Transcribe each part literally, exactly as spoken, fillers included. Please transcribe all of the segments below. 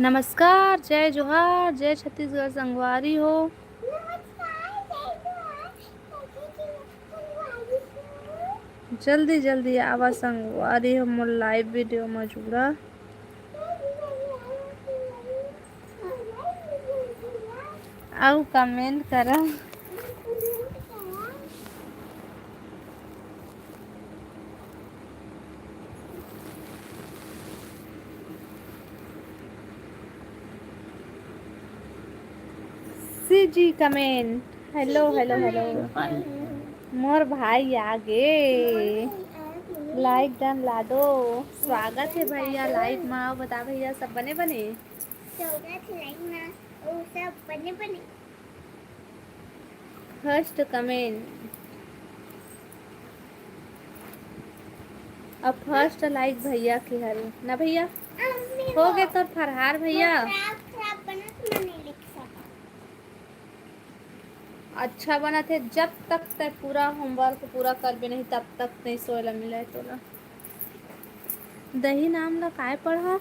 नमस्कार, जय जोहार, जय छत्तीसगढ़ संगवारी हो। जल्दी जल्दी आवा संगवारी हो, मोर live video म जुड़ा। अउ comment करा। CG comment। Hello, hello, hello। मोर भाई आगे। Like done लाडो। स्वागत हे भैया live मा। बता भैया, सब बने बने? स्वागत हे live मा। ओ, सब बने बने। First comment। अब first like भैया के हरे ना भैया। हो गे तोर फरहार भैया। खराब, खराब बनत, मैं नहीं लिख सकत। अच्छा बनत हे, जब तक तै पूरा homework पूरा करबे नहीं, तब तक नहीं सोए ला मिले तोला। दही नाम ला काय पढ़ा?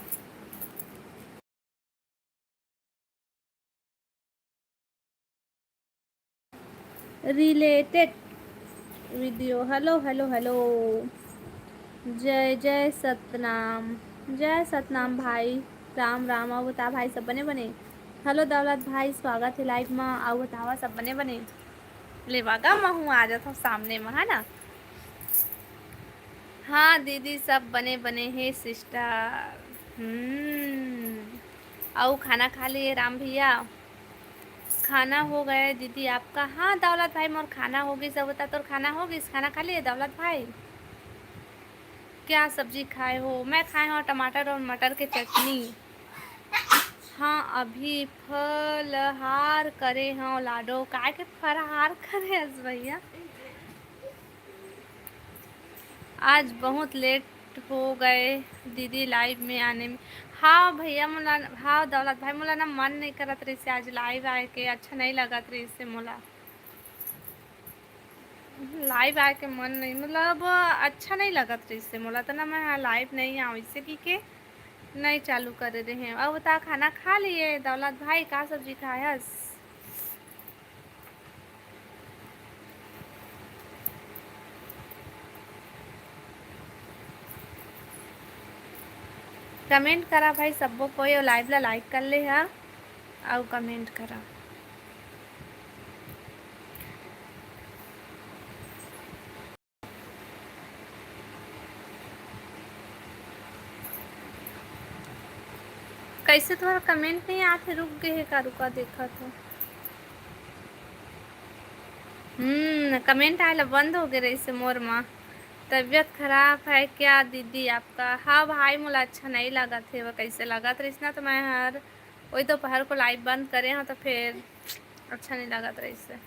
Related video। Hello, hello, hello। जय जय सतनाम। जय सतनाम भाई। राम राम। अउ बता भाई, सब बने बने? Hello दौलत भाई, स्वागत हे live मा। अउ बतावा, सब बने बने? ले वागा, महूँ आ जात हूँ सामने मा, है ना? हाँ दीदी, सब बने बने हे sister। हम्म। अउ खाना खा लिए राम भैया? खाना हो गए दीदी आपका? हाँ दौलत भाई, मोर खाना हो गिस। अब बता, तोर खाना हो गिस? खाना खा लिए दौलत भाई? क्या सब्जी खाए हो? मैं खाए हूँ टमाटर और मटर के चटनी। हाँ, अभी फलहार करे हूँ लाडो। काय के फरहार करे हस भैया? आज बहुत late हो गए दीदी live में आने में। हाँ भैया, मोला, हाँ दौलत भाई, मोला ना मन नहीं करत रहिस हे आज live आए के, अच्छा नहीं लगत रहिस हे मोला। Live आए के मन नहीं, मतलब अच्छा नहीं लगत रहिस हे मोला, त ना मैं live नहीं आऊँ, इसे की के नहीं चालू करे रहे। अब बता, खाना खा लिए दौलत भाई? का सब्जी खाए हस? Comment करा भाई सब्बो कोई, अउ live ला like कर ले हा, अउ comment करा। कैसे तुम्हारा comment नहीं आते, रुक गए है का? रुका, देखा तो। हम्म, comment आए ला बंद हो गए रहिस हे मोर मा। तबीयत खराब है क्या दीदी आपका? हाँ भाई, मोला अच्छा नहीं लगत हे। वो कैसे लगत रहिस ना, तो मैं हर वही दोपहर को live बंद करे हूँ, तो फिर अच्छा नहीं लगत रहिस हे।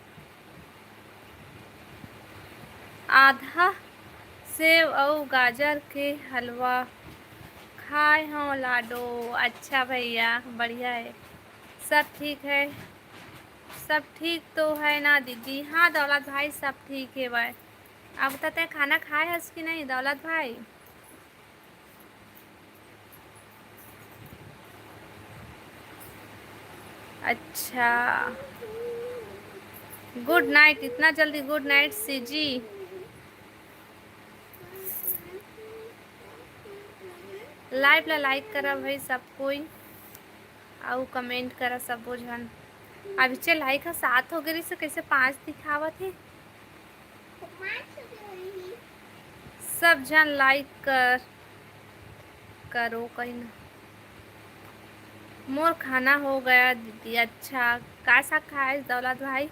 आधा सेव अउ गाजर के हलवा खाए हूँ लाडो। अच्छा भैया, बढ़िया है, सब ठीक है। सब ठीक तो है ना दीदी? हाँ दौलत भाई, सब ठीक है भाई। अब तो तय खाना खाए हस कि नहीं दौलत भाई? अच्छा, good night। इतना जल्दी good night CG? Live ला like करा भाई सब कोई, अउ comment करा सबो झन। अभी चे like ह सात हो गए रहिस हे, कैसे पाँच दिखावत हे? सब झन like कर, करो कहीं ना। मोर खाना हो गया दीदी। अच्छा, का साग खाए दौलत भाई?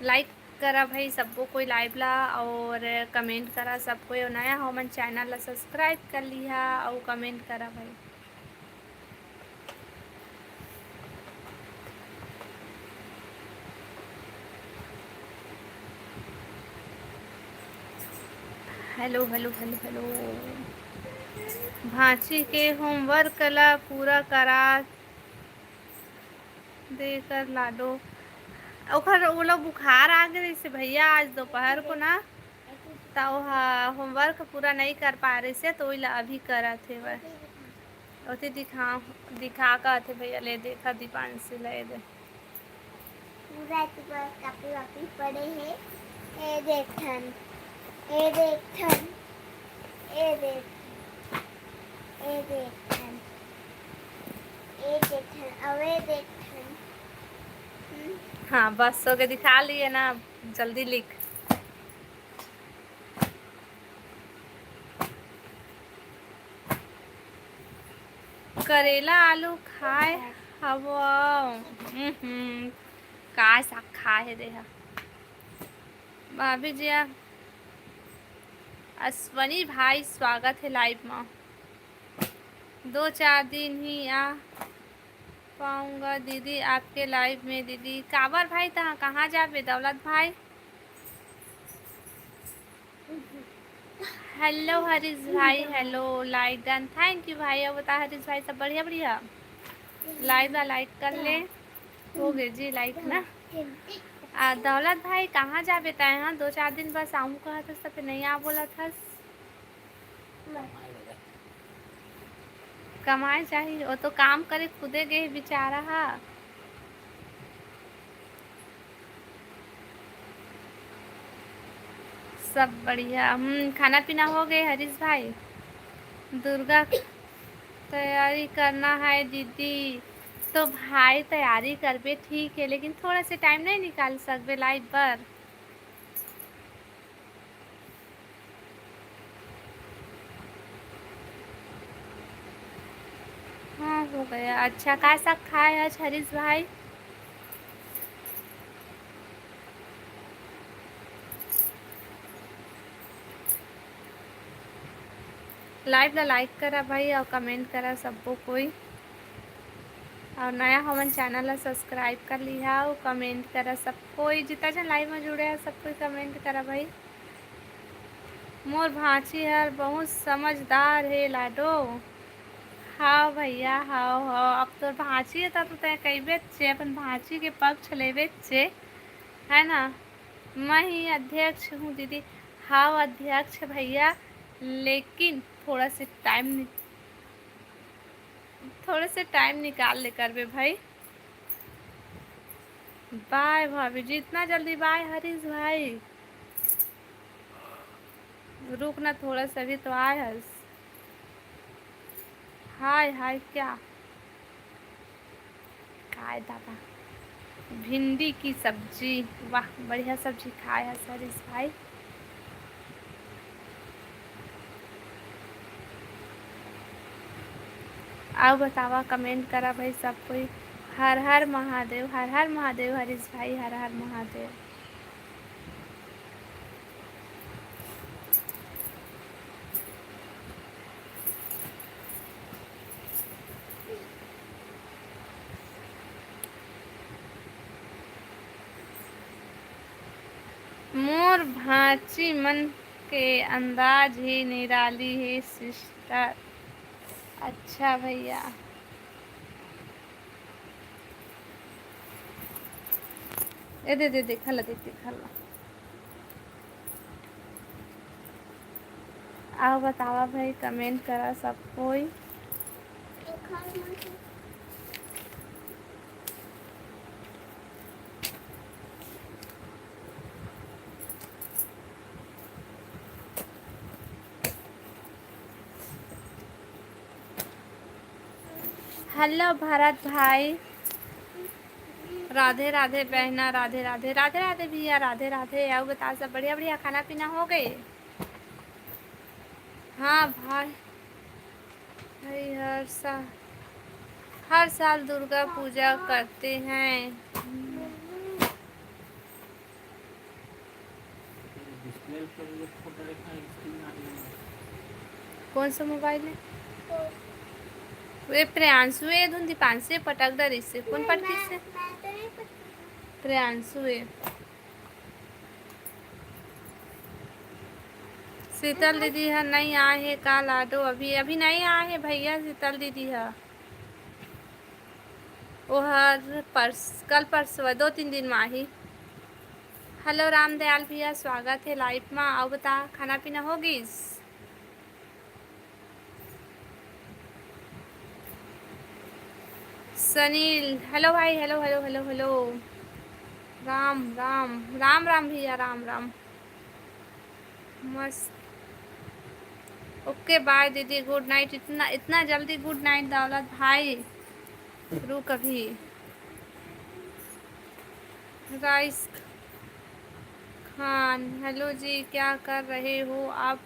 Like करा भाई सब्बो कोई live ला, और comment करा सब कोई, और नया हो मन channel ला subscribe कर लिहा और comment करा भाई। Hello, hello, hello, hello। Bhanchi के homework ला पूरा करा दे कर लाडो। ओखर ओला बुखार आ गए रहिस हे भैया आज दोपहर को ना, त ओहा homework पूरा नहीं कर पाए रहिस हे, तो ओला अभी करत हे वह। ओती दिखा, दिखा का आथे भैया, ले देखा दीपांशी ला, ए दे। पूरा तुम्हार कॉपी वापी पड़े हे। ए देख ठन, ए देख ठन, ए देख ठन, ए देख ठन, ए देख ठन, अउ ए देख ठन। हम्म। हाँ, बस हो गए, दिखा लिए ना, जल्दी लिख। करेला आलू खाए हवो। हम्म, काय साग खाए हे देहा। भाभी जी, आ-, अश्वनी भाई, स्वागत है live में। दो चार दिन ही आ पाऊंगा दीदी आपके live में दीदी। काबर भाई, तहाँ कहाँ जाबे दौलत भाई? Hello हरीश भाई, hello, like done, thank you भाई। अउ बता हरीश भाई, सब बढ़िया बढ़िया? Live ला like कर ले। हो गए जी like ना। आ, दौलत भाई, कहाँ जाबे तैं? हाँ, दो चार दिन बस आहूँ कहत हस, तब नहीं आ बोलत हस। कमाए जाही, वो तो काम करे खुदे गए बेचारा हा। सब बढ़िया। हम्म, खाना पीना हो गए हरीश भाई? दुर्गा तैयारी करना है दीदी। तो भाई, तैयारी करबे ठीक है, लेकिन थोड़ा से time नहीं निकाल सकबे live पर? हाँ, हो गया। अच्छा, का साग खाए आज हरीश भाई? Live ला like करा भाई, अउ comment करा सबो कोई। अउ नया हमन channel ला subscribe कर लिहा अउ comment करा सब कोई। जितना जन live में जुड़े हैं, सब कोई comment करा भाई। मोर भांची हर बहुत समझदार हे लाडो। हाव भैया, हाव, हाव। अब तोर भांची हे, त तो तैं कहिबे चे, अपन भांची के पक्ष लेबे चे, है ना? मैं ही अध्यक्ष हूँ दीदी। हाव अध्यक्ष भैया, लेकिन थोड़ा से time नि-, थोड़ा से time निकाल ले करबे भाई। Bye भाभी जी, इतना जल्दी bye हरीश भाई? रुक ना थोड़ा सा, अभी तो आए हस। हाय, हाय, क्या? काय दादा, भिंडी की सब्जी, वाह, बढ़िया सब्जी खाए हस हरीश भाई। अउ बतावा, comment करा भाई सब कोई। हर हर महादेव, हर हर महादेव हरीश भाई, हर हर महादेव। मोर भांची मन के अंदाज ही निराली हे sister। अच्छा भैया, ए दे, दे, दे, खा ला, दे, दे, खा ला। अउ बतावा भाई, comment करा सब कोई। Hello भरत भाई, राधे राधे बहना, राधे राधे, राधे राधे भैया, राधे राधे। अउ बता, सब बढ़िया बढ़िया, खाना पीना हो गए? हाँ भाई, भाई हर साल, हर साल दुर्गा पूजा करते हैं। कौन सा मोबाइल है? वे प्रियांशु ए धुन दीपांशु ए पटक डरिस हे। कौन पटकिस हे? प्रियांशु ए। शीतल दीदी ह नहीं आए हे का लाडो? अभी, अभी नहीं आए हे भैया शीतल दीदी ह। ओहर परस-, कल परसों, दो तीन दिन म आही। Hello रामदयाल भैया, स्वागत हे live मा। अउ बता, खाना पीना हो गिस? सनील, हेलो भाई, hello, hello, hello, hello. Ram, Ram, Ram, Ram भैया, राम, राम। मस्त। ओके, बाय दीदी, गुड नाइट। इतना, इतना जल्दी गुड नाइट दौलत भाई, रुक अभी। राइस खान, हेलो जी, क्या कर रहे हो आप?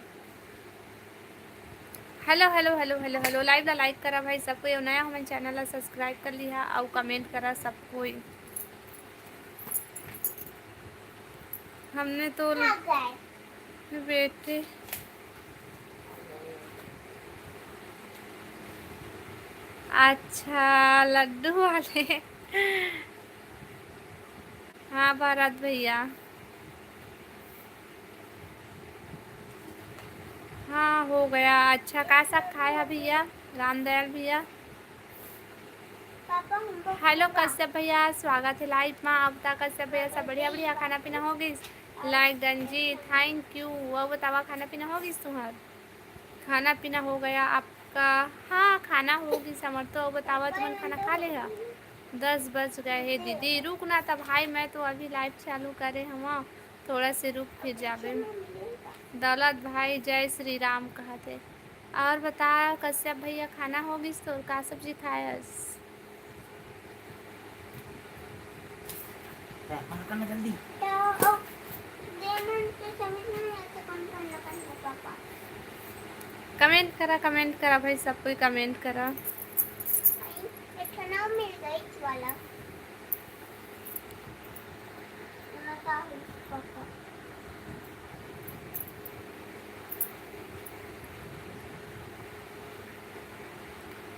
Hello, hello, hello, hello, hello, live ला लाइक करा भाई सब कोई, अउ नया हमन चैनल ला सब्सक्राइब कर लिहा अउ कमेंट करा सब कोई। हमने तो बेटे, अच्छा, लड्डू वाले। हाँ, भारत भैया। हाँ, हो गया। अच्छा, का साग खाए हा भैया, रामदयाल भैया? हेलो कश्यप भैया, स्वागत है लाइव मा। अउ बता कश्यप भैया, सब बढ़िया, बढ़िया, खाना पीना हो गिस? लाइक डन जी, thank you। अउ बतावा, खाना पीना हो गिस तुंहर? खाना पीना हो गया आपका? हाँ, खाना हो गिस हमर तो। अउ बतावा, तुमन खाना खा ले हा? दस बज गए हे दीदी। रुक ना त भाई, मैं तो अभी लाइव चालू करे हवं, थोड़ा से रुक फिर जाबे। दौलत भाई जय श्री राम कहत हे। अउ बता कश्यप भैया, खाना हो गिस तोर, का सब्जी खायस? कमेंट करा, कमेंट करा भाई, सब कोई कमेंट करा।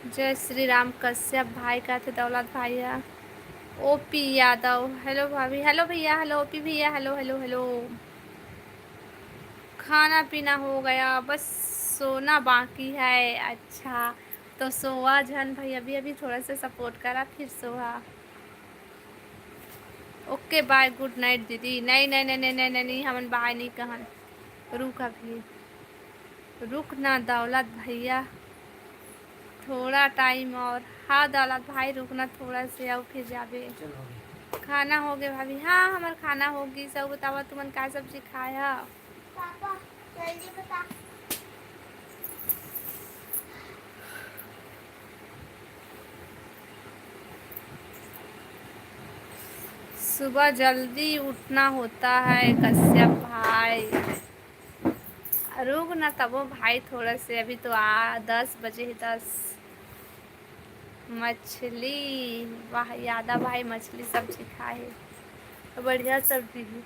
जय श्री राम कश्यप भाई, का थे दौलत भाई है। ओपी यादव, हेलो भाभी, हेलो भैया, हेलो ओपी भैया, हेलो, हेलो, हेलो। खाना पीना हो गया, बस सोना बाकी है। अच्छा, तो सोवा झन भाई, अभी, अभी थोड़ा सा सपोर्ट करा, फिर सोवा। ओके, बाय, गुड नाइट दीदी। नहीं, नहीं, नहीं, नहीं, नहीं, नहीं, हमन बाय नहीं कहन। रुक अभी, रुक ना दौलत भैया, थोड़ा टाइम और। हाँ दौलत भाई, रुक ना थोड़ा से, अउ फिर जाबे। चल, हो गया। खाना हो गया भाभी? हाँ, हमार खाना हो गई। सब बतावा, तुमन का सब्जी खाया? पापा, जल्दी बता। सुबह जल्दी उठना होता है कश्यप भाई। रुक ना तबो भाई, थोड़ा से, अभी तो आ, दस बजे है, दस। मछली, वाह, यादव भाई मछली सब्जी खाए हे, तो बढ़िया सब्जी है।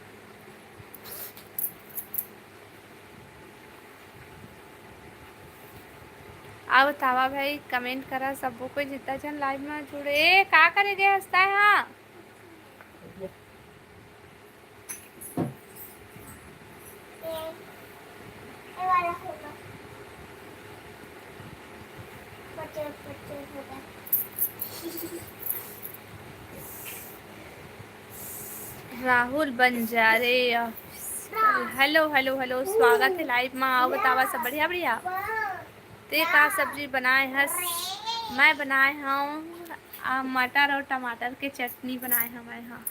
अउ बतावा भाई, कमेंट करा, सबो कोई जितना जन लाइव में जुड़े। ए, का करे गए हंसता है? हाँ, राहुल बंजारे, हेलो, हेलो, हेलो, स्वागत है लाइव में। अउ बतावा, सब बढ़िया, बढ़िया? ते का सब्जी बनाए हस? मैं बनाए हूँ, आ, मटर और टमाटर के चटनी बनाए हवं मैं, हाँ।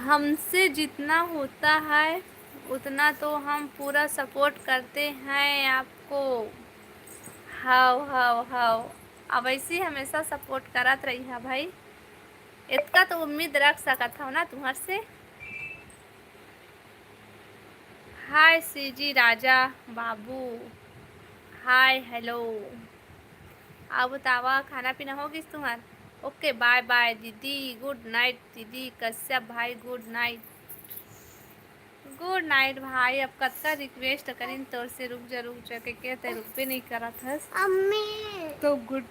हमसे जितना होता है उतना तो हम पूरा सपोर्ट करते हैं आपको। हाव, हाव, हाव। अब ऐसे ही हमेशा सपोर्ट करत रही है भाई। इतना तो उम्मीद रख सकत हव ना तुम्हार से। हाय सीजी राजा बाबू, हाय, हेलो। अउ बतावा, खाना पीना हो गिस तुम्हार? ओके, बाय बाय दीदी, गुड नाइट दीदी, कश्यप भाई, गुड नाइट। गुड नाइट भाई। अब कतका रिक्वेस्ट करिन तोर से, रुक जा, रुक जा, के, के ते रुकबे नहीं करत हस। अम्मी। तो गुड,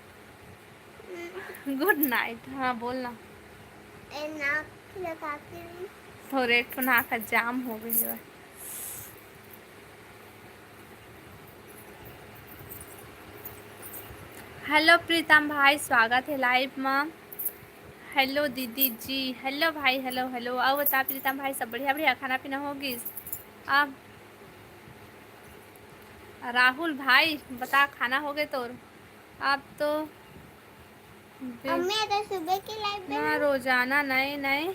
गुड नाइट। हाँ, बोल ना। ए, नाक लगा के भी। थोरे एक ठो नाक ह जाम हो गई है। हेलो प्रीतम भाई, स्वागत है लाइव में। हेलो दीदी जी, हेलो भाई, हेलो, हेलो। अउ बता प्रीतम भाई, सब बढ़िया, बढ़िया? खाना पीना हो गिस? अब राहुल भाई, बता, खाना हो गए तोर? आप तो बे- अम्मी, आज सुबह के लाइव ना, रोजाना नए नए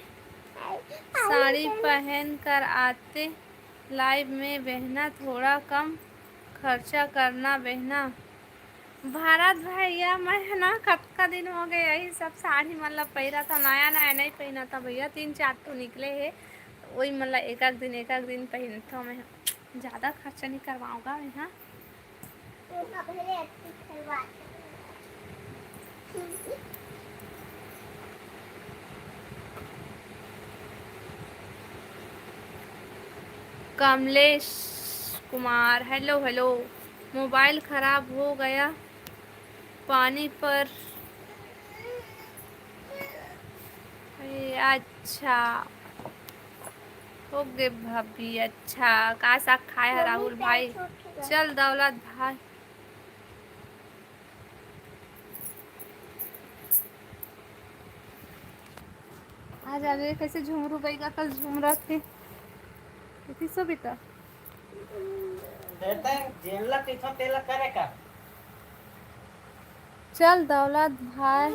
साड़ी पहन कर आते लाइव में बहना, थोड़ा कम खर्चा करना बहना। भारत भैया, मैं ह ना कतका दिन हो गए यही सब साड़ी मन ला पहिरत हव, नया नया नइ पहिनत हव भैया, तीन चार ठो निकले हे, वही मन ला एक एक दिन, एक एक दिन पहिनत हव मैं ह। ज्यादा खर्चा नहीं करवाऊंगा मैं ह। Kamlesh Kumar, hello hello. Mobile खराब हो गया पानी पर। ए, अच्छा, हो गे भाभी। अच्छा, का साग खाए ह राहुल भाई? चल दौलत भाई। आज आगे कैसे झुमरू बैगा कल झुमरा थे। इतनी सो बेटा। देते जेला किथो तेला करे का। चल दौलत भाई,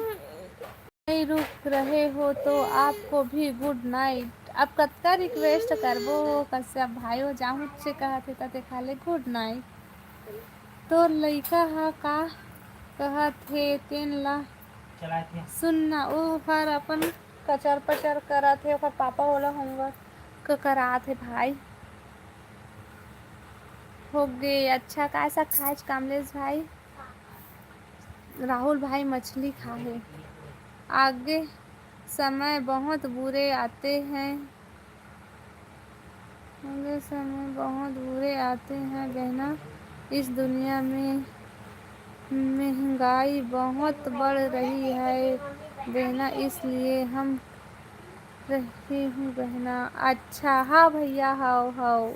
नहीं रुक रहे हो तो आपको भी गुड नाइट। अब कतका रिक्वेस्ट करबो हो कश्यप भाई हो, जाहूँ से कहत हे त देखा ले गुड नाइट। तोर लइका ह का कहत हे तेन ला सुन ना, ओ हर अपन कचर पचर करत हे, ओकर पापा ओला होमवर्क करात हे भाई। हो गे। अच्छा, काय साग खाएच कमलेश भाई? राहुल भाई मछली खाए। आगे समय बहुत बुरे आते हैं, आगे समय बहुत बुरे आते हैं बहना, इस दुनिया में महंगाई बहुत बढ़ रही है बहना, इसलिए हम रही हूँ बहना। अच्छा, हाँ भैया, हाव हाव।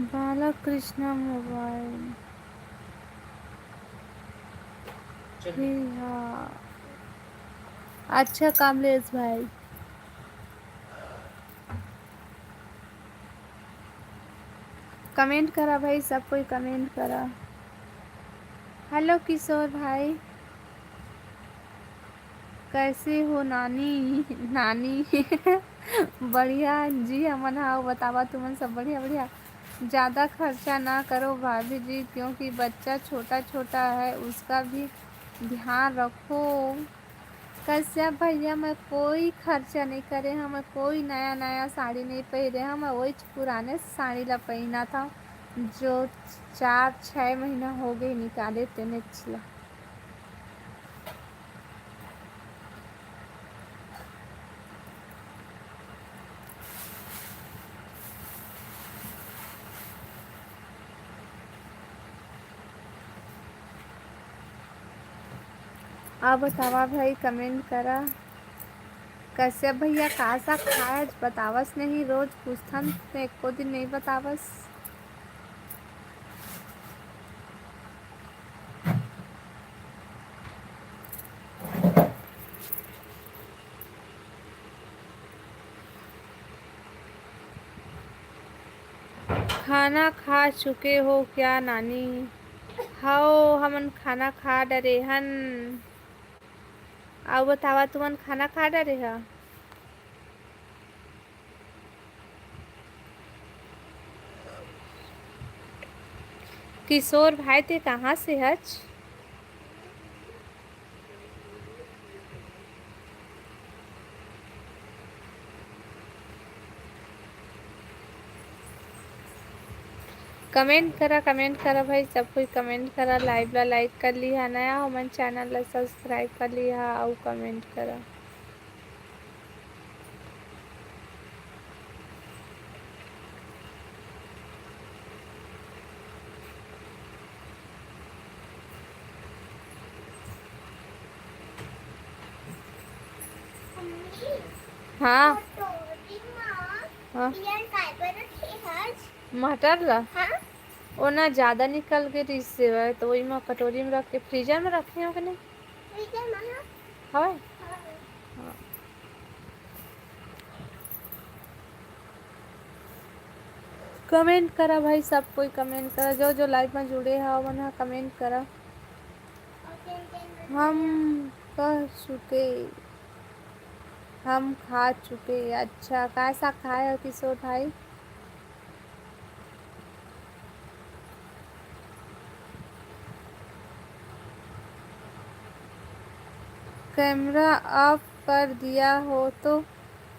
बालकृष्णा मोबाइल। चल। जी हाँ। अच्छा कमलेश भाई, कमेंट करा भाई, सब कोई कमेंट करा। हेलो किशोर भाई, कैसे हो नानी? नानी बढ़िया जी, हमन हा बतावा तुमन सब बढ़िया बढ़िया। ज़्यादा खर्चा ना करो भाभी जी, क्योंकि बच्चा छोटा छोटा है, उसका भी ध्यान रखो। कश्यप भैया, मैं कोई खर्चा नहीं करे हूँ, मैं कोई नया नया साड़ी नहीं पहरे हूँ, मैं वही पुराने साड़ी ला पहना था जो चार छः महीना हो गए निकाले तेने ला। आ बतावा भाई, कमेंट करा। कश्यप भैया का साग खाए आज बतावस नहीं, रोज पूछथन ते एको दिन नहीं बतावस। खाना खा चुके हो क्या नानी? हव, हमन खाना खा डरे हन। अउ बतावा, तुमन खाना खा डरे ह? किशोर भाई, ते कहाँ से हच? कमेंट करा, कमेंट करा भाई, सब कोई कमेंट करा। लाइव ला लाइक कर लिहा, नया हो मन चैनल ला सब्सक्राइब कर लिहा अउ कमेंट करा। हाँ। हाँ। मटर ला? हाँ। ओ ना ज्यादा निकल के रिहिस हवय, तो वही म कटोरी म रख के फ्रीजर म रखे हो के नहीं? फ्रीजर म, हाँ। हवय। हाँ। कमेंट करा भाई, सब कोई कमेंट करा, जो जो लाइव में जुड़े हव, मन ह कमेंट करा। हम कह चुके, हम खा चुके। अच्छा, काय साग खाए हो किशोर भाई? कैमरा ऑफ कर दिया हो तो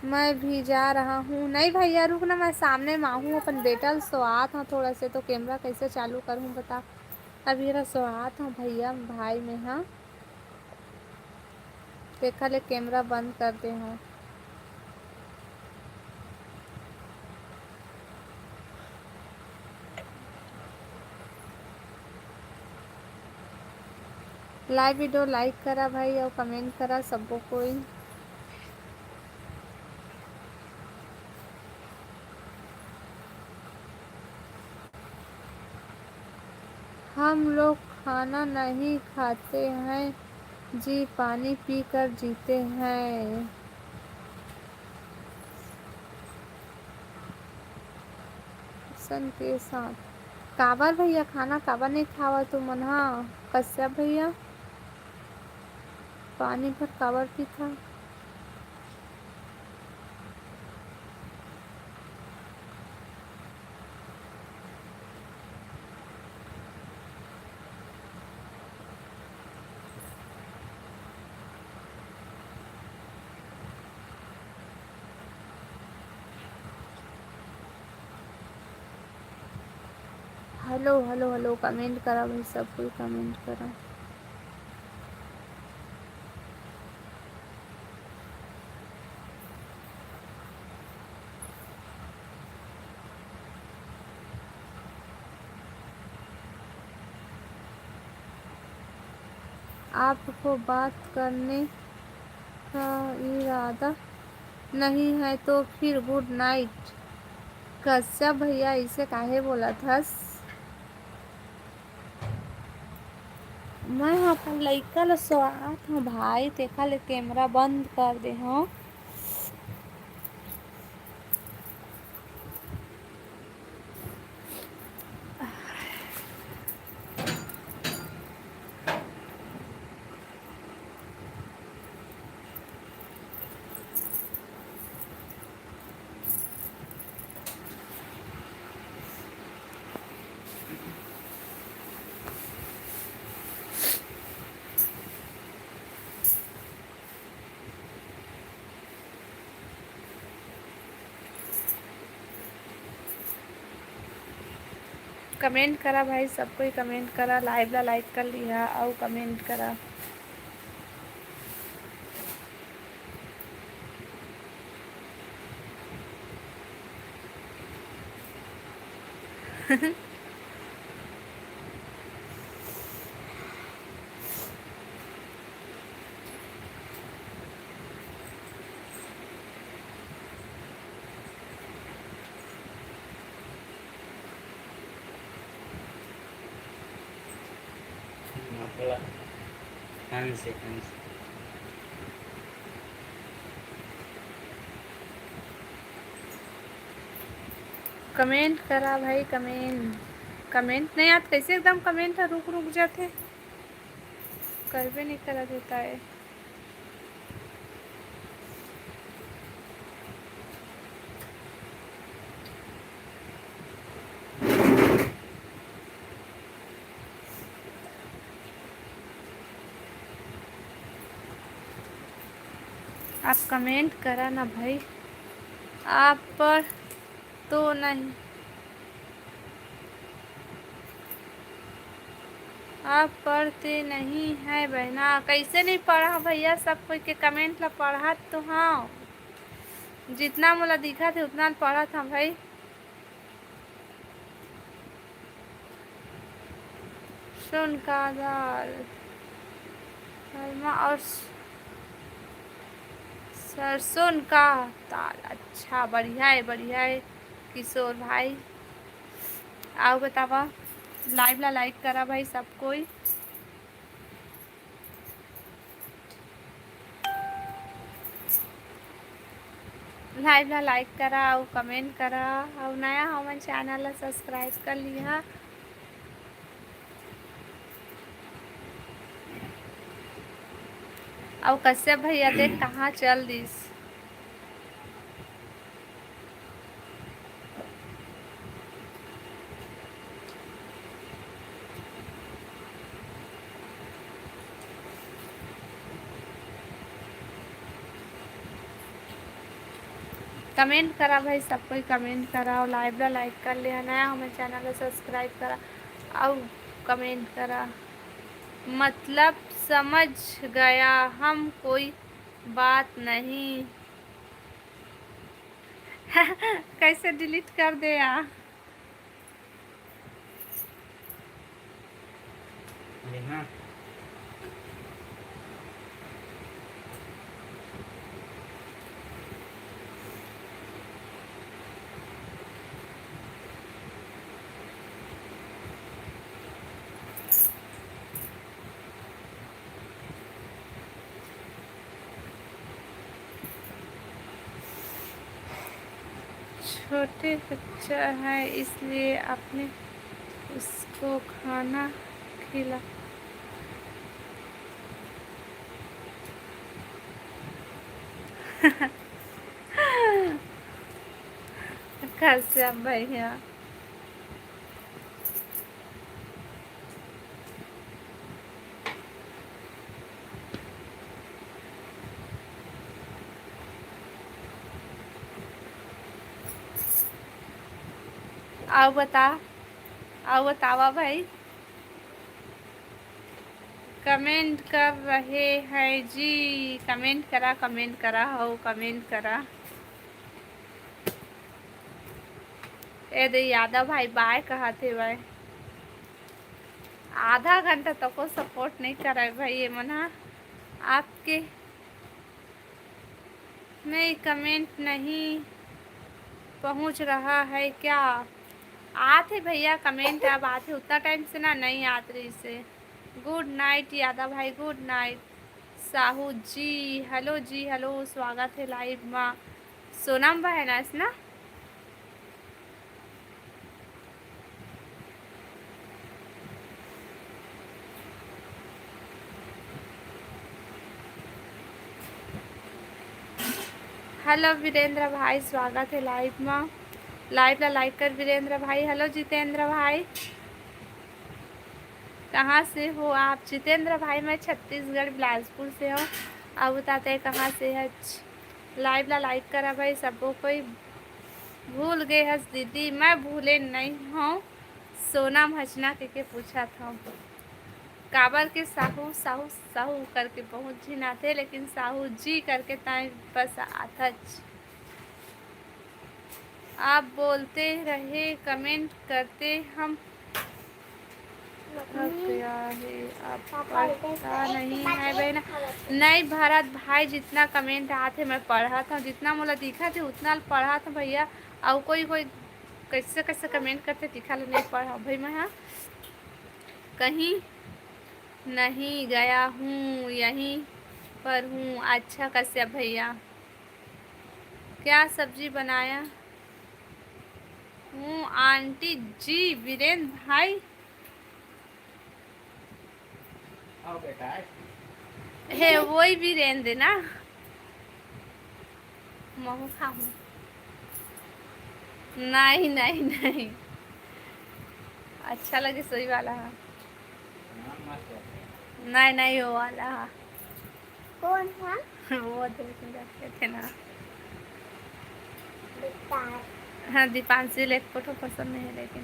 मैं भी जा रहा हूँ। नहीं भैया, रुक ना, मैं सामने में आहूँ, अपन बेटा ल सोआत हूँ थोड़ा से, तो कैमरा कैसे चालू करूँ बता। अभी एला सोआत हूँ भैया, भाई में, हाँ। तेखर ले कैमरा बंद कर दे हूँ। लाइव वीडियो लाइक करा भाई, और कमेंट करा सबो कोई। हम लोग खाना नहीं खाते हैं जी, पानी पीकर जीते हैं। सन के साथ। काबर भैया, खाना काबर नहीं खावा तुमन हा? कश्यप भैया, पानी भर काबर पीथा? हेलो, हेलो, हेलो, कमेंट करा भाई, सब कोई कमेंट करा। आपको बात करने का इरादा नहीं है तो फिर गुड नाइट। कश्यप भैया, इसे काहे बोलत हस? मैं ह अपन लइका ल सोआत हूँ भाई, तेखर ले कैमरा बंद कर दे हूँ। कमेंट करा भाई, सब कोई कमेंट करा, लाइव ला लाइक कर लिहा अउ कमेंट करा। कमेंट करा भाई, कमेंट, कमेंट नहीं आत, कैसे एकदम कमेंट ह रुक रुक जाथे, करबे नहीं करत होता है। आप कमेंट करा ना भाई, आप पढ़ तो नहीं, आप पढ़ते नहीं है बहना। कैसे नहीं पढ़ा भैया, सब कोई के कमेंट ला पढ़त तो हाँ, जितना मोला दिखत हे उतना ल पढ़त हाँ भाई। सरसों का दाल, राजमा और सरसों का दाल। अच्छा, बढ़िया है, बढ़िया है किशोर भाई। आओ बतावा, लाइव ला लाइक करा भाई सब कोई। Live ला like करा अउ comment करा, अउ नया हो मन channel ला subscribe कर लिहा। अउ कश्यप भैया देख कहाँ चल दिस। Comment करा भाई, सब कोई comment करा अउ live ला like कर ले, नया हो मन channel ला subscribe करा अउ comment करा। मतलब समझ गया हम, कोई बात नहीं। कैसे delete कर दे यार? अरे हाँ। छोटे बच्चा है, इसलिए आपने उसको खाना खिला। कश्यप भैया। अउ बता, अउ बतावा भाई। Comment कर रहे हैं जी, comment करा, comment करा हो, comment करा। ए दे यादव भाई bye कहत हे भाई। आधा घंटा तको support नहीं करे भाई ये मन ह। आपके नहीं, comment नहीं पहुँच रहा है क्या? आत हे भैया comment, अब आत हे, उतना time से ना नहीं आत रहिस हे। Good night यादव भाई, good night। साहू जी, hello जी, hello, स्वागत है live मा। सोनम बहन आस ना? Hello वीरेंद्र भाई, स्वागत है live मा। Live ला like कर वीरेंद्र भाई। Hello जितेंद्र भाई, कहाँ से हो आप? जितेंद्र भाई, मैं छत्तीसगढ़ बिलासपुर से हूँ। अब बताते हैं कहाँ से है। Live ला like करा भाई, सबो कोई। भूल गए हस दीदी? मैं भूले नहीं हूँ, सोनम हचना के, के पूछत हूँ। काबर के साहू, साहू, साहू करके बहुत झिन आथे, लेकिन साहू जी करके ताई बस आथच। आप बोलते रहे, comment करते हम। अब क्या है, आप पढ़ता नहीं है बहना? नहीं भरत भाई, जितना comment आत हे मैं पढ़त हूँ, जितना मोला दिखत हे उतना ल पढ़त हूँ भैया। अउ कोई कोई कैसे कैसे comment करथे, तिखा ल नहीं पढ़ा भाई मैं। हाँ, कहीं नहीं गया हूँ, यहीं पर हूँ। अच्छा कश्यप भैया, क्या सब्जी बनाया हूँ आंटी जी? वीरेंद्र भाई, आओ बेटा। हे, वही वीरेंद्र ना, महू खाहूँ। नहीं, नहीं, नहीं, अच्छा लगे सोई वाला है। नहीं, नहीं, वो वाला है। कौन था? वो देख रखे थे ना। दीपांश। हाँ, दीपांशी ले फोटो पसंद नहीं है, लेकिन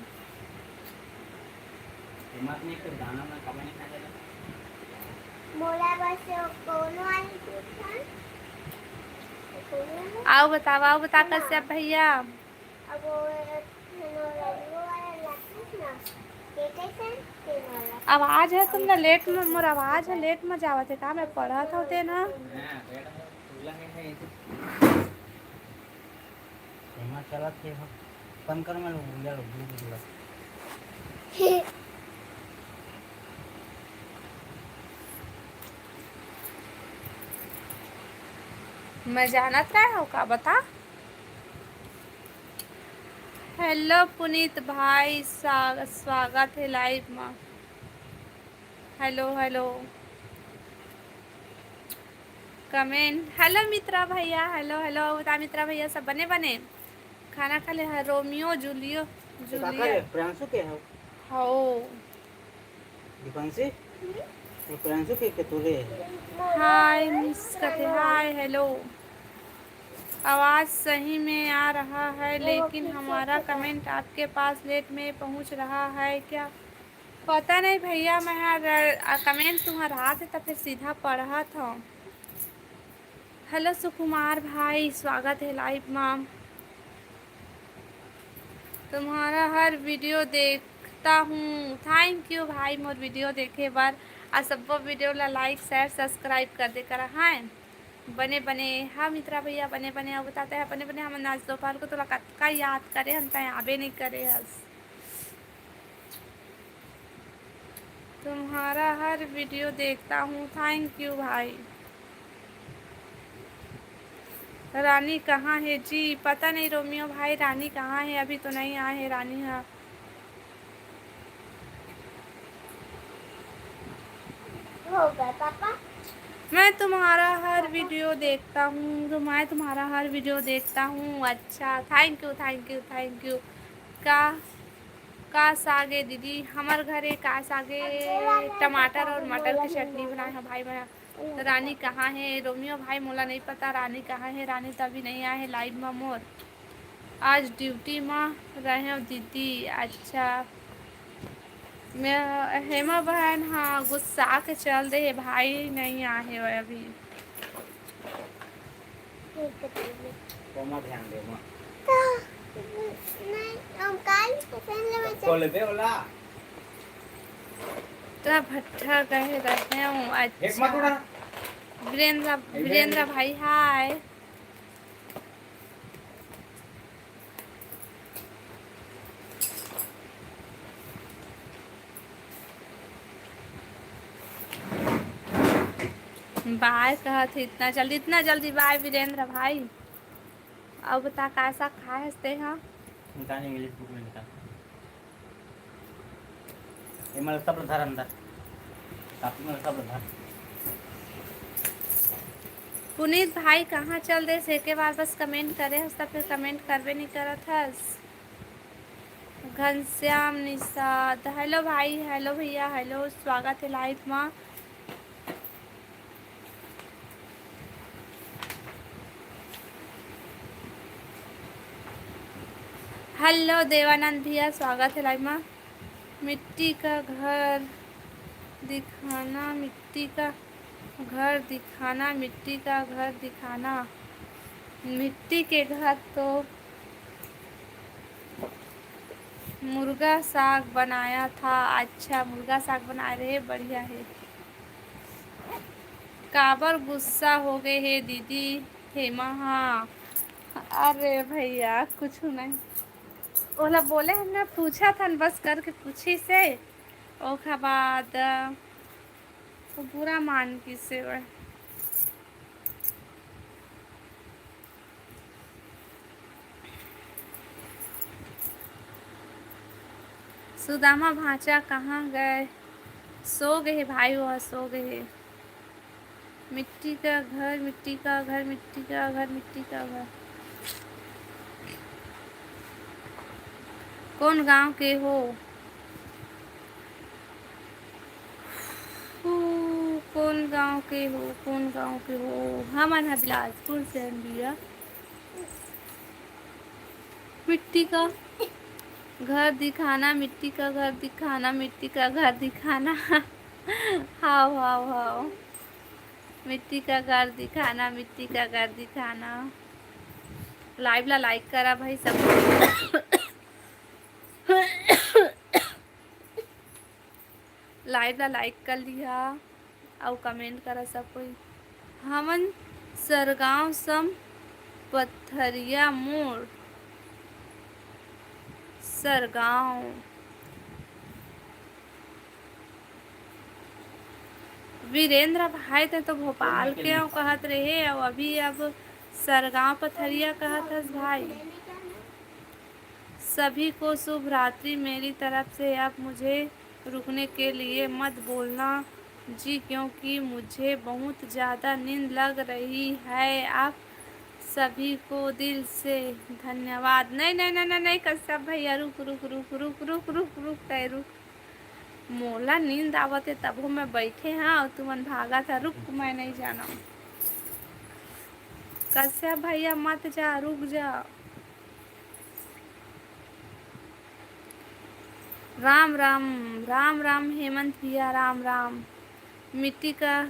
दिमाग में एक गाना ना कब नहीं खा जाएगा। मोला बस वो कौन वाली चीज था? वो कौन वाला? आओ बताओ, आओ बता ना। कश्यप भैया। अब वो एक नौरंगो वाला लातीस ना, के कैसे? के वाला। आवाज है तुमने लेट में, मोर आवाज है लेट में जावत है का? मैं पढ़त होते ना। हाँ, बेटा, बोला है, है इसे। एमा चलत हे, बंद कर, मैं बोल, बोल, बोल। मैं जानत रहे हो का बता? हेलो पुनीत भाई, स्वा-, स्वागत हे लाइव मा। Hello, hello. कमेंट, हेलो मित्रा भैया, हेलो, हेलो। बता मित्रा भैया, सब बने बने? खाना खा ले? हाँ, रोमियो, जूलियो, तो काका जूलिया। रे, प्रियांशु के हव? हव। दीपांशी? ये प्रियांशु के, के तोरे? हाय मिस कथे, हाय, हेलो। आवाज़ सही में आ रहा है, लेकिन हमारा कमेंट आपके पास लेट में पहुंच रहा है क्या? पता नहीं भैया, मैं हर, अ, कमेंट तुहर आत हे, त फिर सीधा पढ़त हूँ। हेलो सुकुमार भाई, स्वागत है लाइव मा। तुम्हारा हर वीडियो देखता हूँ। थैंक यू भाई, मोर वीडियो देखे बर। आ सब्बो वीडियो ला लाइक, शेयर, सब्सक्राइब कर दे करा। हाँ, बने बने। हाँ मित्रा भैया, बने बने। अब बताते हैं, बने बने। हम आज दोपहर को तोला कतका याद करे हन, तैं आबे नहीं करे हस। तुम्हारा हर वीडियो देखता हूँ, थैंक यू भाई। रानी कहाँ है जी? पता नहीं रोमियो भाई, रानी कहाँ है? अभी तो नहीं आए है रानी हा। हो गए पापा। मैं तुम्हारा हर वीडियो देखता हूँ, तो मैं तुम्हारा हर वीडियो देखता हूँ। अच्छा, thank you, thank you, thank you. का, का साग ए दीदी? हमर घरे का साग ए, टमाटर और मटर के चटनी बनाए हैं भाई। मैं रानी कहाँ है? रोमियो भाई, मोला नहीं पता रानी कहाँ है। रानी तो अभी नहीं आए है लाइव में मोर। आज ड्यूटी में रहे हो दीदी। अच्छा, मैं, हेमा बहन, हाँ, गुस्सा के चल दे है भाई, नहीं आए हो अभी। ओमा ध्यान दे, ओमा। तो, नहीं, हम काल पहन लेवे तो खोल बे ओला। तो भट्ठा कहे रहे हूँ। एक मत अच्छा। उड़ा। वीरेंद्र, ए, वीरेंद्र वीरेंद्र। भाई, हाय। बाय कहत हे, इतना जल्दी, इतना जल्दी बाय वीरेंद्र भाई। अब बता, का साग खाए हस ते हा? निकाल, इंग्लिश बुक में निकाल। ये मतलब सब धर अंदर। कापी में सब धर। पुनीत भाई, कहाँ चल देस? एके बार बस कमेंट करे हस, त फिर कमेंट करबे नहीं करत हस। घनश्याम निषाद, हेलो भाई, हेलो भैया, हेलो, स्वागत है लाइव मा। हेलो देवानंद भैया, स्वागत है लाइव मा। मिट्टी का घर दिखाना, मिट्टी का घर दिखाना, मिट्टी का घर दिखाना। मिट्टी के घर तो मुर्गा साग बनाया था। अच्छा, मुर्गा साग बनाए रहे, बढ़िया है। काबर गुस्सा हो गए हे दीदी हेमा? हाँ, अरे भैया, कुछ नहीं, ओला बोले हमने पूछा था न, बस करके पूछी से, ओखर बाद वो बुरा मान गिस हे। सुदामा भांचा कहाँ गए? सो गए हे भाई, वो सो गए हे। मिट्टी का घर, मिट्टी का घर, मिट्टी का घर, मिट्टी का घर। कौन गांव के हो? हू, कौन गांव के हो, कौन गांव के हो? हमन ह बिलासपुर से हन भैया। मिट्टी का घर दिखाना, मिट्टी का घर दिखाना, मिट्टी का घर दिखाना। हाव, हाव, हाव। मिट्टी का घर दिखाना, मिट्टी का घर दिखाना। लाइव ला लाइक करा भाई सब। लाइव ला लाइक कर लिहा अउ कमेंट करा सब कोई। हमन सरगांव सम पथरिया मोड़, सरगांव। वीरेंद्र भाई, ते तो भोपाल के हो कहत रहे, अउ अभी अब सरगांव पथरिया कहत हस भाई। सभी को शुभ रात्रि मेरी तरफ से। अब मुझे रुकने के लिए मत बोलना जी, क्योंकि मुझे बहुत ज़्यादा नींद लग रही है। आप सभी को दिल से धन्यवाद। नहीं, नहीं, नहीं, नहीं, नहीं, कश्यप भैया, रुक, रुक, रुक, रुक, रुक, रुक, रुक, तय रुक। मोला नींद आवत है, तभो मैं बैठे हाँ, और तुमन भागत है, रुक, मैं नहीं जाना। कश्यप भैया, मत जा, रुक जा। राम राम, राम राम हेमंत भैया, राम राम। मिट्टी का,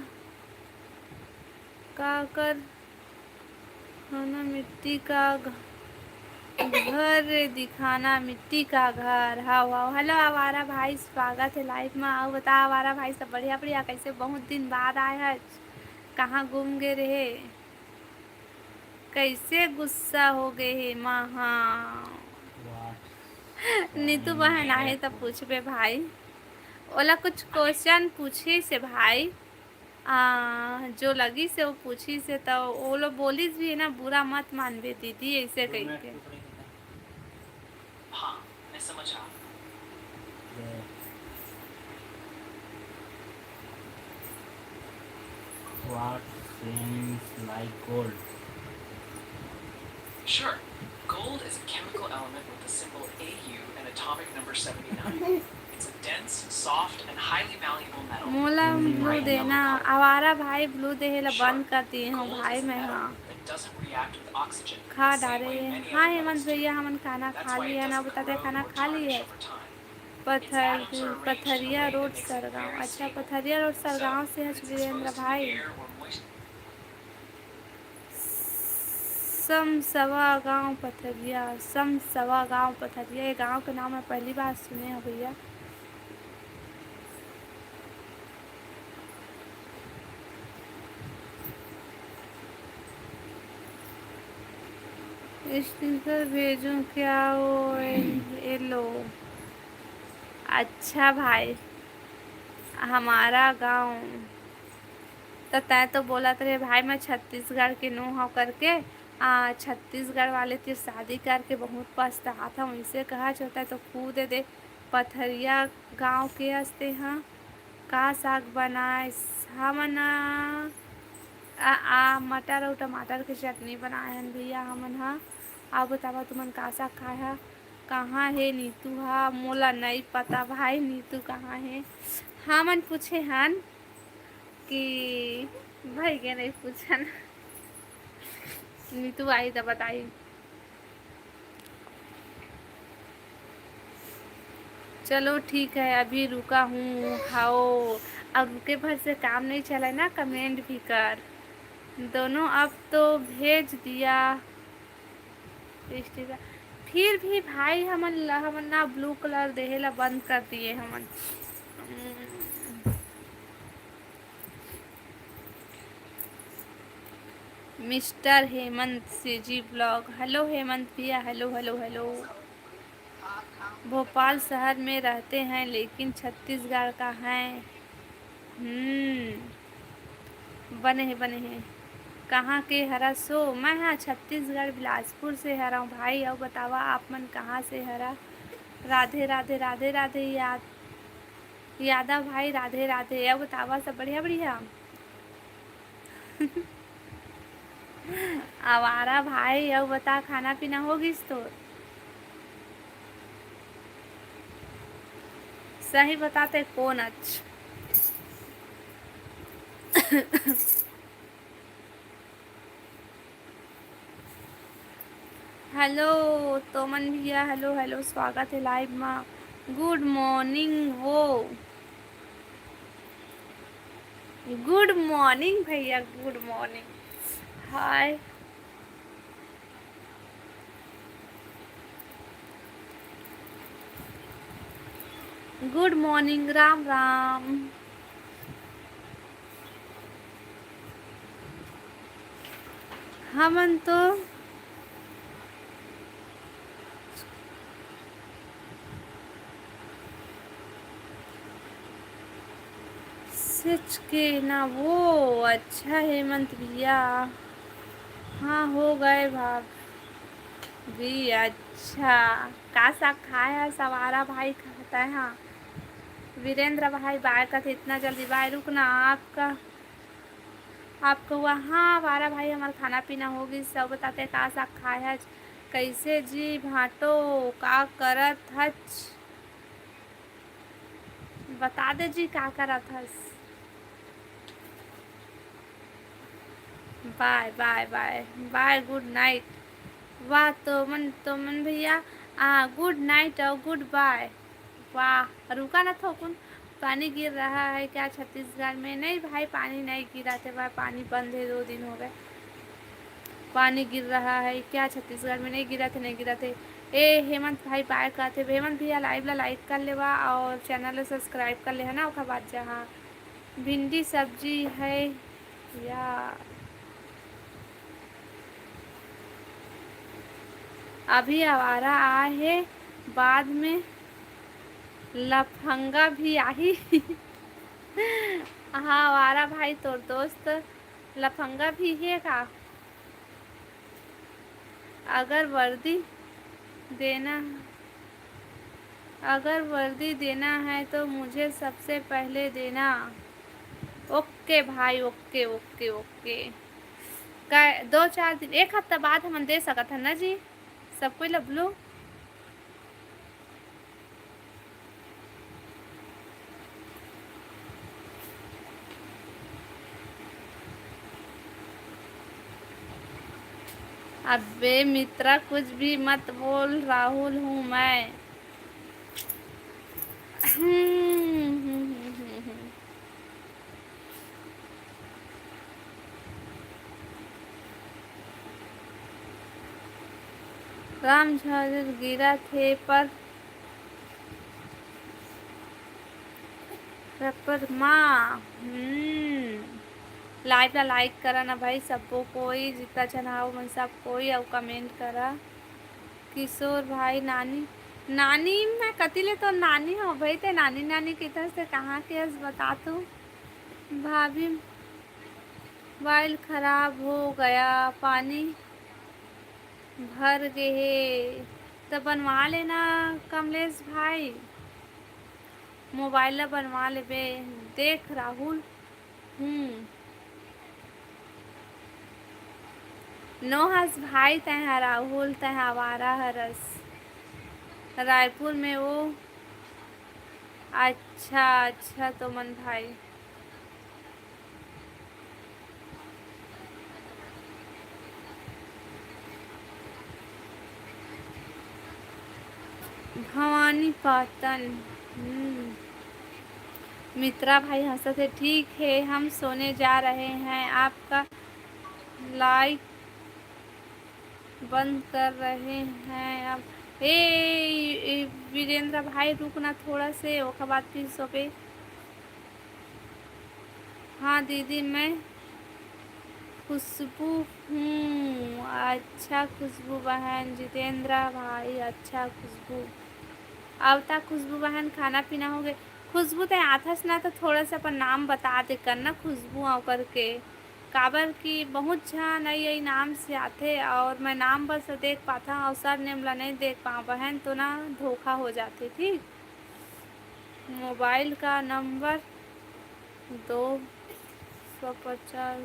का कर खाना, मिट्टी का घ-, घर दिखाना, मिट्टी का घर। हाव, हाव। हेलो आवारा भाई, स्वागत है लाइव में। आओ बता आवारा भाई, सब बढ़िया, बढ़िया, कैसे? बहुत दिन बाद आए हच, कहाँ गुम गे रहे? कैसे गुस्सा हो गए हे माँ? हाँ, नीतू बहन आहे त पूछबे भाई, ओला कुछ क्वेश्चन पूछे से भाई, आ, जो लगी से वो पूछी से, तो वो लोग बोलिस भी है ना, बुरा मत मानबे दीदी, ऐसे कह के। हाँ, मैं समझ रहा हूँ। What seems like gold? Sure. Gold is a chemical element with the symbol A U and atomic number seventy-nine. It's a dense, soft, and highly malleable metal. मोला ब्लू देना, आवारा भाई, ब्लू देहे ला बंद कर दिए हूँ भाई मैं। हाँ, खा डारे। हाँ हेमंत भैया, हमन खाना खा लिए ना, बताते खाना खा लिए। पथर पथरिया रोड सरगांव। अच्छा, पथरिया रोड सरगांव से है वीरेंद्र भाई। समसवा गांव पथरिया, समसवा गांव पथरिया, ये गांव के नाम मैं पहली बार सुने हूँ भैया। स्टिकर भेजो क्या? वो ये लो। अच्छा भाई, हमारा गांव तो तैं तो बोलत रहे भाई, मैं छत्तीसगढ़ के नो हव करके। आ, छत्तीसगढ़ वाले तीर शादी करके बहुत पछतात हव, इसे कहा चाहता है तो कूदे दे। पथरिया गांव के हस्ते हाँ, का साग बनाए हमन? आ, आ, मटर अउ टमाटर के चटनी बनाए हन भैया हमन हा। आओ बतावा तुमन का साग खाए हा? कहाँ हे नीतू हा? मोला नई पता भाई, नीतू कहाँ हे? हमन पूछे हन कि भाई के नहीं पूछन। नीतू आई त बताई। चलो ठीक है, अभी रुका हूँ। हाओ, अब रुके भर से काम नहीं चला ना, कमेंट भी कर। दोनों अब तो भेज दिया। फिर भी भाई हमन ला, हमन ना ब्लू कलर देहे ला बंद कर दिए हमन। Mister Hemant CG blog, hello Hemant भैया, हेलो, हेलो, हेलो। भोपाल शहर में रहते हैं, लेकिन छत्तीसगढ़ का हैं। हम्म, बने हे, बने हे। कहाँ के हरा सो? मैं हा छत्तीसगढ़ बिलासपुर से हरव भाई। अउ बतावा आप मन कहाँ से हरा? राधे, राधे, राधे, राधे याद-, यादव भाई, राधे, राधे। अउ बतावा सब बढ़िया, बढ़िया? आवारा भाई, अउ बता, खाना पीना हो गिस तोर? सही बताते कोन अच? हेलो तोमन भैया, हेलो, हेलो, स्वागत है लाइव मा। गुड मॉर्निंग वो। गुड मॉर्निंग भैया, गुड मॉर्निंग। हाय। गुड मॉर्निंग, राम राम। हमन तो सच के ना वो। अच्छा हेमंत भैया, हाँ हो गए भाग। भी अच्छा, का साग खाए हस आवारा भाई, खात हे? हाँ, वीरेंद्र भाई बाय कथे, इतना जल्दी बाय, रुक ना, आपका, आपको वहाँ आवारा भाई, हमार खाना पीना हो गइस, सब बताते का साग खाए हच, कैसे जी भाटो, का करत हच? बता दे जी, का करत हस? बाय, बाय, बाय, बाय, गुड नाइट। वाह, तोमन, तोमन भैया, आ, गुड नाइट और गुड बाय। वाह, रुका ना थोकुन, पानी गिर रहा है क्या छत्तीसगढ़ में? नहीं भाई, पानी नहीं गिरा थे भाई, पानी बंद है, दो दिन हो गए। पानी गिर रहा है क्या छत्तीसगढ़ में? नहीं गिरा थे, नहीं गिरा थे। ए, हेमंत भाई बाय कहते, हेमंत भैया, लाइव ला लाइक कर लेवा और चैनल ला सब्सक्राइब कर ले, है ना, ओकर बाद जहाँ भिंडी सब्जी है या अभी आवारा आए हे, बाद में लफंगा भी आही। हाँ, आवारा भाई, तोर दोस्त लफंगा भी हे का? अगर वर्दी देना, अगर वर्दी देना है तो मुझे सबसे पहले देना। ओके भाई, ओके, ओके, ओके। का दो चार दिन, एक हफ्ता बाद हमन दे सकत हन ना जी, सब कोई ला बोलो। अबे मित्रा, कुछ भी मत बोल, राहुल हूँ मैं। हम्म, हम्म, हम्म, हम्म, हम्म। राम झर गिरा थे पर रपर माँ, हम्म, लाइव ला लाइक करा ना भाई, सबको कोई जितना झन हाव मन सब कोई, अउ कमेंट करा। किशोर भाई, नानी, नानी मैं कति ले तो नानी हूँ भाई, ते नानी नानी किधर से कहाँ के हस बता तू। भाभी, मोबाइल खराब हो गया, पानी भर गे हे, त बनवा लेना कमलेश भाई, मोबाइल ला बनवा लेबे। देख राहुल, हम्म, नो हस भाई, तैं हा राहुल, तैं हा आवारा हरस। रायपुर में वो, अच्छा, अच्छा, तो मन भाई। भवानी पाटन। हम्म। मित्रा भाई हंसत हे, ठीक है, हम सोने जा रहे हैं, आपका लाइक बंद कर रहे हैं अब। ए, ए, वीरेंद्र भाई, रुक ना थोड़ा से, ओकर बाद फिर सोबे। हाँ दीदी, मैं खुशबू हूँ। अच्छा खुशबू बहन, जितेंद्र भाई, अच्छा खुशबू। अब तक खुशबू बहन खाना पीना हो गए? खुशबू, तैं आथस ना तो थोड़ा सा अपन नाम बता दे कर ना, खुशबू आव करके। काबर कि बहुत झन अई, अई नाम से आथे और मैं नाम बस देख पाथव और सरनेम ला नहीं देख पाव बहन, तो ना धोखा हो जाथे। ठीक, मोबाइल का नंबर दो सौ पचास।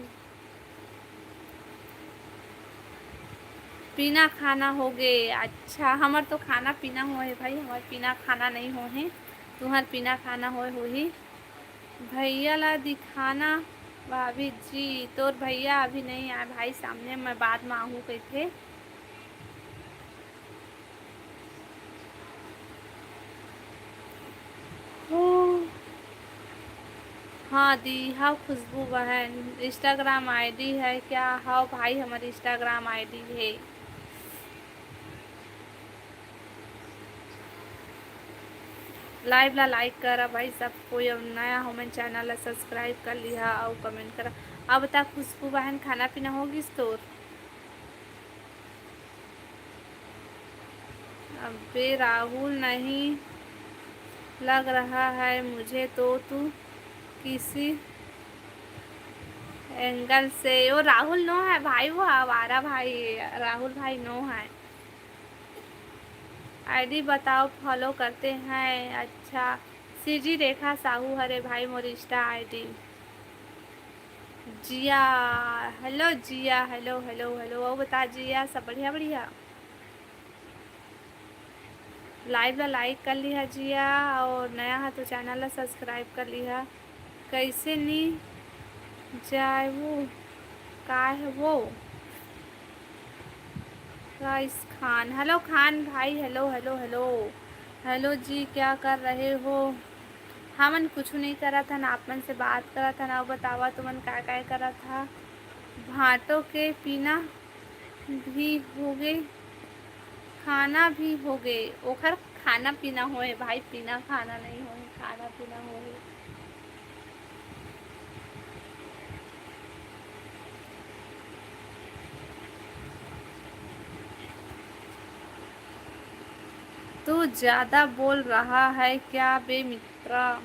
पीना खाना हो गे? अच्छा, हमर तो खाना पीना होए भाई, हमर पीना खाना नहीं होए, तुहर पीना खाना होए होही। भैया ला दिखाना भाभी जी, तोर भैया अभी नहीं आए भाई, सामने मैं बाद में आहूँ कहिथे। हो। हाँ दी, हाँ खुशबू बहन, Instagram ID है क्या? हाँ भाई, हमर Instagram ID है। लाइव ला लाइक करा भाई सब कोई, अउ नया हो मन चैनल ला सब्सक्राइब कर लिहा अउ कमेंट करा। अब बता खुशबू बहन, खाना पीना हो गिस तोर? अबे राहुल, नहीं लग रहा है मुझे तो तू किसी एंगल से। वो राहुल नो है भाई, वो आवारा भाई है, राहुल भाई नो है। आईडी बताओ, फॉलो करते हैं। अच्छा, सीजी रेखा साहू हरे भाई मोर इंस्टा आईडी। जिया, हेलो जिया, हेलो, हेलो, हेलो। अउ बता जिया, सब बढ़िया, बढ़िया? लाइव ला लाइक कर लिहा जिया, और नया हा तो चैनल ला सब्सक्राइब कर लिहा। कैसे नी जाए वो, का है वो? गाइस खान, हेलो खान भाई, हेलो, हेलो, हेलो। हेलो जी, क्या कर रहे हो? हमन कुछ नहीं करत हन, आप मन से बात करत हन। अउ बतावा, तुमन का, का करत हा? भांटो के पीना भी होगे, खाना भी होगे। ओखर खाना पीना होए भाई, पीना खाना नहीं होए, खाना पीना होए। तू ज्यादा बोल रहा है क्या बे मित्रा?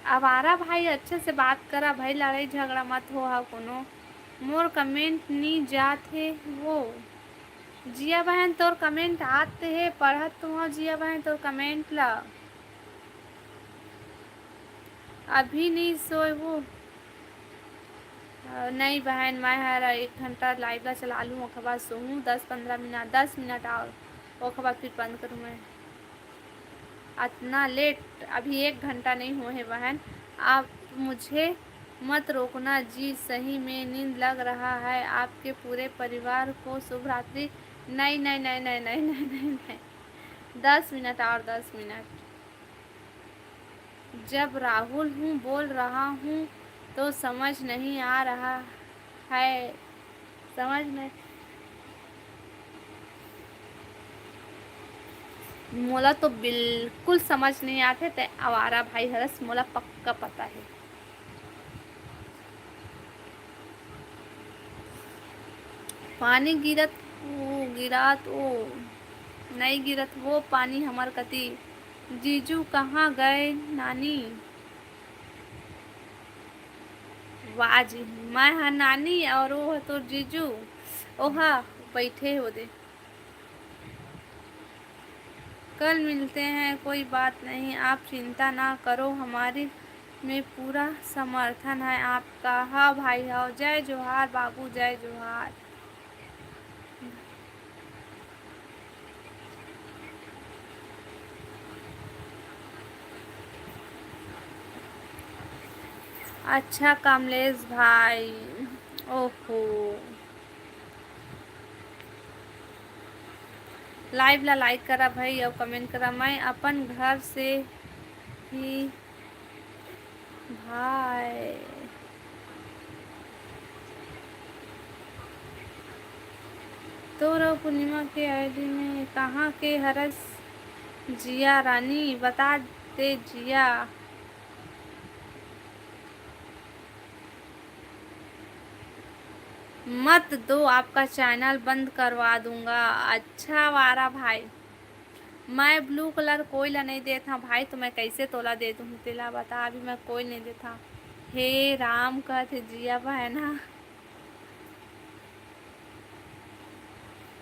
आवारा भाई, अच्छे से बात करा भाई, लड़ाई झगड़ा मत हो हा कोनो। मोर कमेंट नी जात हे वो। जिया बहन, तोर कमेंट आते हे, पढ़त तो हूँ जिया बहन तोर कमेंट ला। अभी नहीं सोए वो। अ, नहीं बहन, मैं हर एक घंटा लाइव ला चला लूँ, ओकर बाद सोहूँ दस पंद्रह मिनट, दस मिनट और ओकर बाद फिर बंद करूँ मैं। अतना लेट, अभी एक घंटा नहीं हुए है बहन। आप मुझे मत रोकना जी, सही में नींद लग रहा है। आपके पूरे परिवार को शुभ रात्रि। नहीं, नहीं, नहीं, नहीं, नहीं, नहीं, नहीं, नहीं। दस मिनट और दस मिनट। जब राहुल हूँ बोल रहा हूँ तो समझ नहीं आ रहा है, समझ नहीं, मोला तो बिल्कुल समझ नहीं आथे। ते आवारा भाई हरस, मोला पक्का पता है। पानी गिरत ओ, गिरात ओ, नहीं गिरत वो पानी हमर कती। जीजू कहाँ गए नानी? वाह जी, मैं हा नानी और वो है तोर जीजू, ओहा बैठे हो दे। कल मिलते हैं, कोई बात नहीं, आप चिंता ना करो, हमारे में पूरा समर्थन है आपका। हाँ भाई, हाँ, जय जोहार बाबू, जय जोहार। अच्छा कमलेश भाई, ओहो। लाइव ला लाइक करा भाई, अउ कमेंट करा। मैं अपन घर से ही भाई। तोर अउ पूर्णिमा के आईडी में कहाँ के हरस जिया रानी, बता दे जिया। मत दो, आपका चैनल बंद करवा दूंगा। अच्छा वारा भाई, मैं ब्लू कलर कोई ला नहीं देत हूँ भाई, तो मैं कैसे तोला दे दूँ? तेला बता, अभी मैं कोई नहीं देत हूँ। हे राम कहत हे जिया बहना।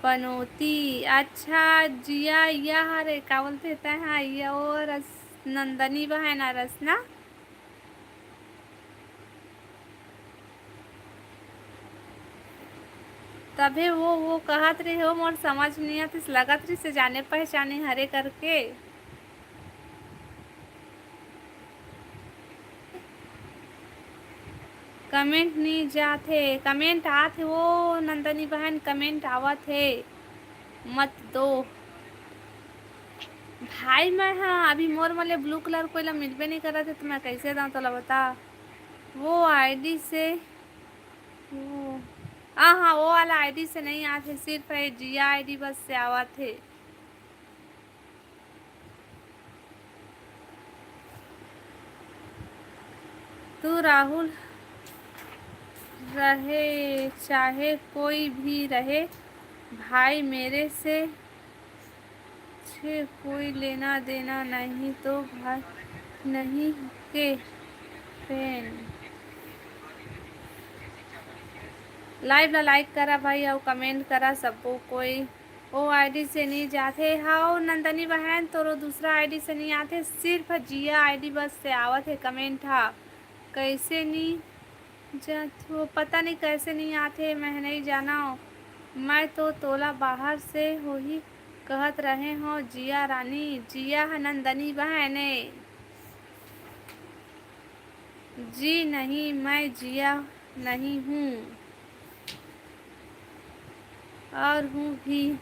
पनौती, अच्छा जिया, या हरे का बोलते तै, हाँ, या वो रस, नंदनी बहना रसना। तभे वो, वो कहत रहे हो, मोर समझ नहीं आतिस, लगत रहिसे जाने पहचाने हरे करके। कमेंट नहीं जात हे, कमेंट आत हे वो नंदनी बहन, कमेंट आवत हे, मत दो। भाई मैं, हाँ, अभी मोर मले ब्लू कलर कोई ला मिलबे नहीं करत हे, तो मैं कैसे दाऊँ तोला बता? वो आईडी से, वो, हाँ, हाँ, वो वाला आईडी से नहीं आत हे, सिर्फ ये जिया आईडी बस से आवत हे। तू राहुल रहे चाहे कोई भी रहे भाई, मेरे से छे कोई लेना देना नहीं तो भाई नहीं के फैन। लाइव ला लाइक करा भाई, अउ कमेंट करा सबो कोई। ओ आईडी से नहीं जाथे। हव नंदनी बहन, तोरो दूसरा आईडी से नहीं आथे, सिर्फ जिया आईडी बस से आवत हे कमेंट हा। कैसे नहीं जाथे, वो पता नहीं कैसे नहीं आथे, मैं नहीं जानव। मैं तो तोला बाहर से होही कहत रहे हो जिया रानी, जिया ह नंदनी बहन ए। जी नहीं, मैं जिया नहीं हूँ और हूँ भी।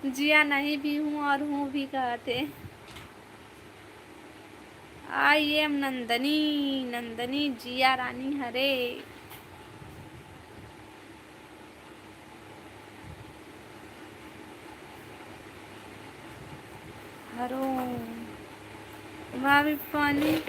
जिया नहीं भी हूँ और हूँ भी कहते। आई एम नंदनी, नंदनी जिया रानी हरे। हरो, भाभी पानी।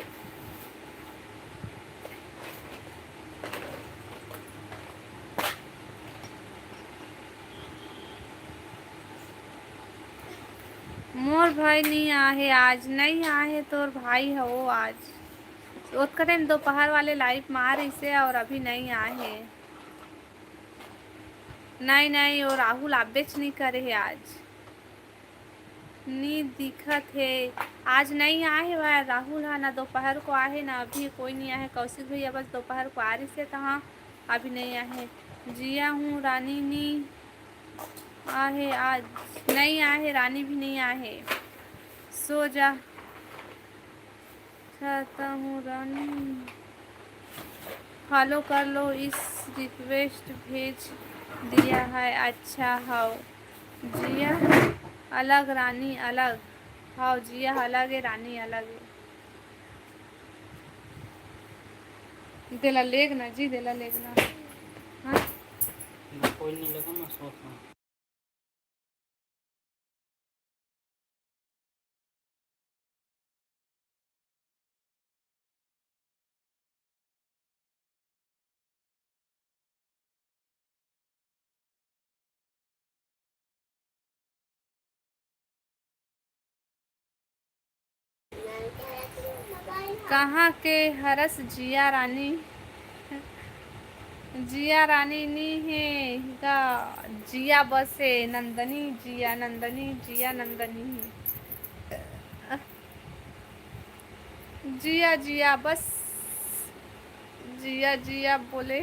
मोर भाई नहीं आहे आज, नहीं आहे तोर भाई हो आज। ओतका टाइम दोपहर वाले लाइव में आ रहिसे और अभी नहीं आहे। नहीं, नहीं, वो राहुल आबेच नहीं करे हे आज। नी दिखत हे, आज नहीं आए हे भाई राहुल हा, ना दोपहर को आहे ना अभी कोई नहीं आहे। कौशिक भैया बस दोपहर को आ रहिसे त हाँ, अभी नहीं आहे। जिया हूँ रानी नी आहे आज, नहीं आहे, रानी भी नहीं आहे। सो जा। चाहता हूँ रानी। फॉलो कर लो, इस रिक्वेस्ट भेज दिया है। अच्छा हव जिया अलग रानी अलग। हव जिया अलग है, रानी अलग है। देला लेग ना जी, देला लेग ना। हाँ? ना, कोई नहीं लगा, मैं सोच रहा हूँ। कहाँ के हरस जिया रानी? जिया रानी नी हे गा, जिया बस हे, नंदनी जिया, नंदनी जिया, नंदनी हे। जिया जिया बस, जिया जिया बोले।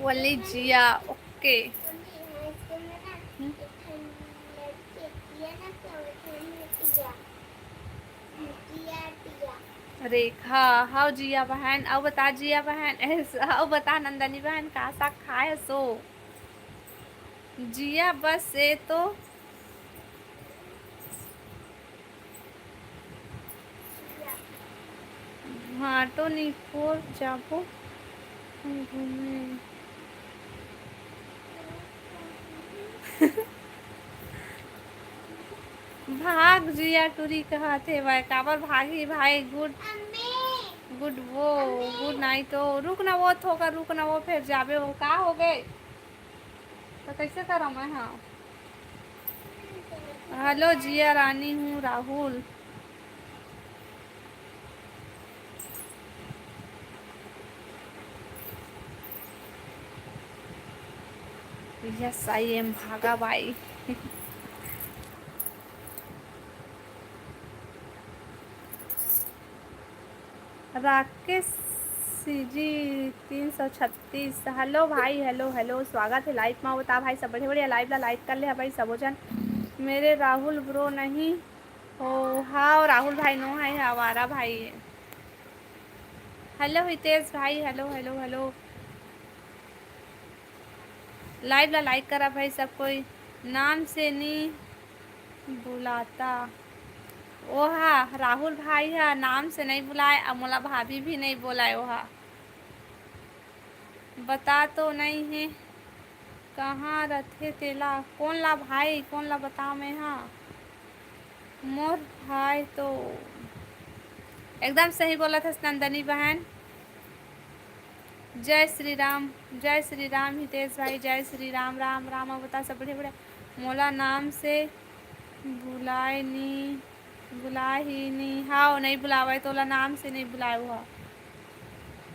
बोले जिया, ओके। हम्म। रेखा, हव जिया बहन, अउ बता जिया बहन, ऐस-, अउ बता नंदनी बहन, का साग खाए सो? जिया बस ए तो भांटो निकोर जाबो घूमे। भाग जिया टूरी कहत हे भाई, काबर भागी भाई? गुड, गुड वो, गुड नाइट ओ। रुक ना वो थोका, रुक ना वो, फिर जाबे वो। का हो गए? तो कैसे करा मैं? हाँ, हेलो जिया रानी हूँ राहुल। यस, आई एम भागा बाई। राकेश जी तीन सौ छत्तीस। हेलो भाई, हेलो, हेलो, स्वागत है लाइव में। बता भाई, सब बढ़िया, बढ़िया। लाइव ला लाइक कर ले भाई, सबो जन। मेरे राहुल ब्रो नहीं हो। हाँ, राहुल भाई नो है, आवारा भाई है। हेलो हितेश भाई, हेलो, हेलो, हेलो। लाइव ला लाइक करा भाई सब कोई। नाम से नहीं बुलाता। ओहा, राहुल भाई हा नाम से नहीं बुलाए, अउ मोला भाभी भी नहीं बोलाए। ओहा, बता तो नहीं है कहाँ रथे तेला। कौन ला भाई, कौन ला बता मैं हा? मोर भाई तो एकदम सही बोलत हस नंदनी बहन। जय श्री राम, जय श्री राम हितेश भाई, जय श्री राम, राम राम। अउ बता सब बढ़िया, बढ़िया। मोला नाम से बुलाए नी, बुलाए ही नी। हाव, नहीं बुलावे, तोला नाम से नहीं बुलाए हुआ।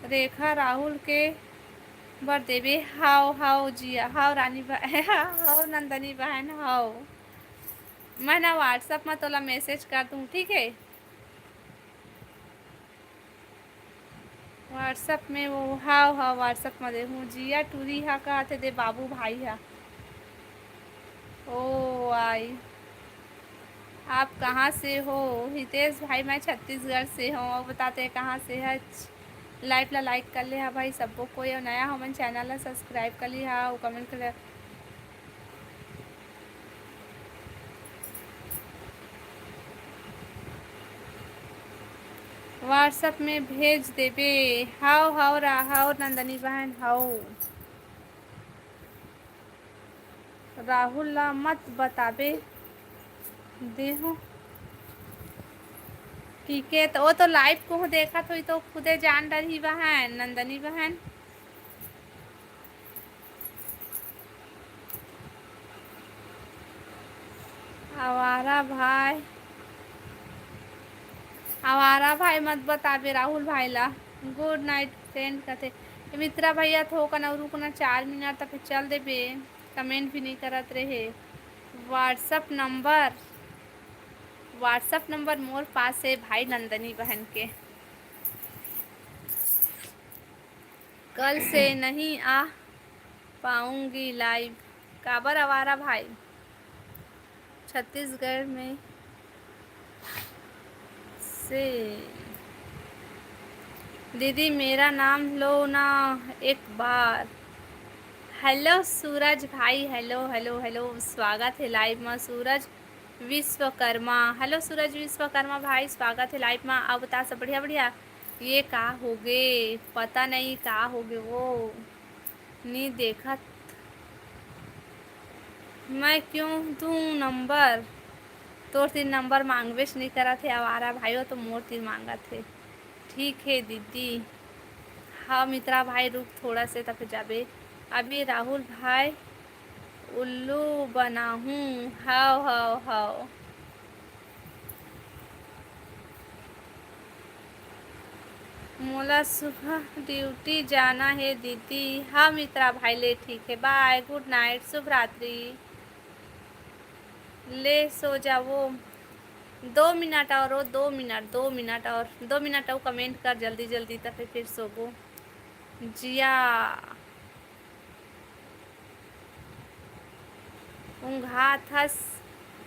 रेखा राहुल के नंबर देबे। हाव, हाव जिया, हाव रानी बहन, हाव नंदनी बहन, हाव। मैं ना WhatsApp में तोला message कर दूँ, ठीक है? WhatsApp में वो, हाव, हाव, WhatsApp में देहूँ। जिया टूरी हा कहत हे दे बाबू भाई हा। ओ आई, आप कहाँ से हो? हितेश भाई, मैं छत्तीसगढ़ से हूँ। और बताते हैं कहाँ से है? Live ला like कर ले हा भाई सब्बो कोई, और नया हो मन channel ला subscribe कर लिहा, और comment कर ले। WhatsApp में भेज देबे। हाव, हाव, रा-, हाव नंदनी बहन, हाव। राहुल ला मत बताबे देहो। ठीक है, तो वो तो live को देखत होई तो खुदे जान डरही बहन, नंदनी बहन। आवारा भाई, आवारा भाई मत बताबे राहुल भाई ला। Good night friend कथे। ए मित्रा भैया थोकन अउ रुकना, चार मिनट तक चल देबे। Comment भी नहीं करत रहे। WhatsApp नंबर, WhatsApp नंबर मोर पास है भाई नंदनी बहन के। कल से नहीं आ पाऊंगी live। काबर आवारा भाई? छत्तीसगढ़ में से। दीदी मेरा नाम लो ना एक बार। Hello सूरज भाई, hello, hello, hello, स्वागत है live में सूरज विश्वकर्मा। Hello सूरज विश्वकर्मा भाई, स्वागत है live में। अब बता सब बढ़िया, बढ़िया। ये का होगे? पता नहीं का होगे, वो नी देखत। मैं क्यों दूँ नंबर? तोर तीर नंबर मांगबेच नी करत हे आवारा भाई, वो तो मोर तीर मांगत हे। ठीक हे दीदी। हाँ मित्रा भाई, रुक थोड़ा से, तब जाबे। अभी राहुल भाई उल्लू बनाहूँ। हाव, हाव, हाव। मोला सुबह duty जाना हे दीदी। हाँ मित्रा भाई, ले ठीक हे, bye, good night, शुभ रात्रि। ले सो जावो। दो मिनट और, दो मिनट, दो मिनट और, दो मिनट और comment कर जल्दी जल्दी, तब फिर सोबो। जिया। ऊँघात हस?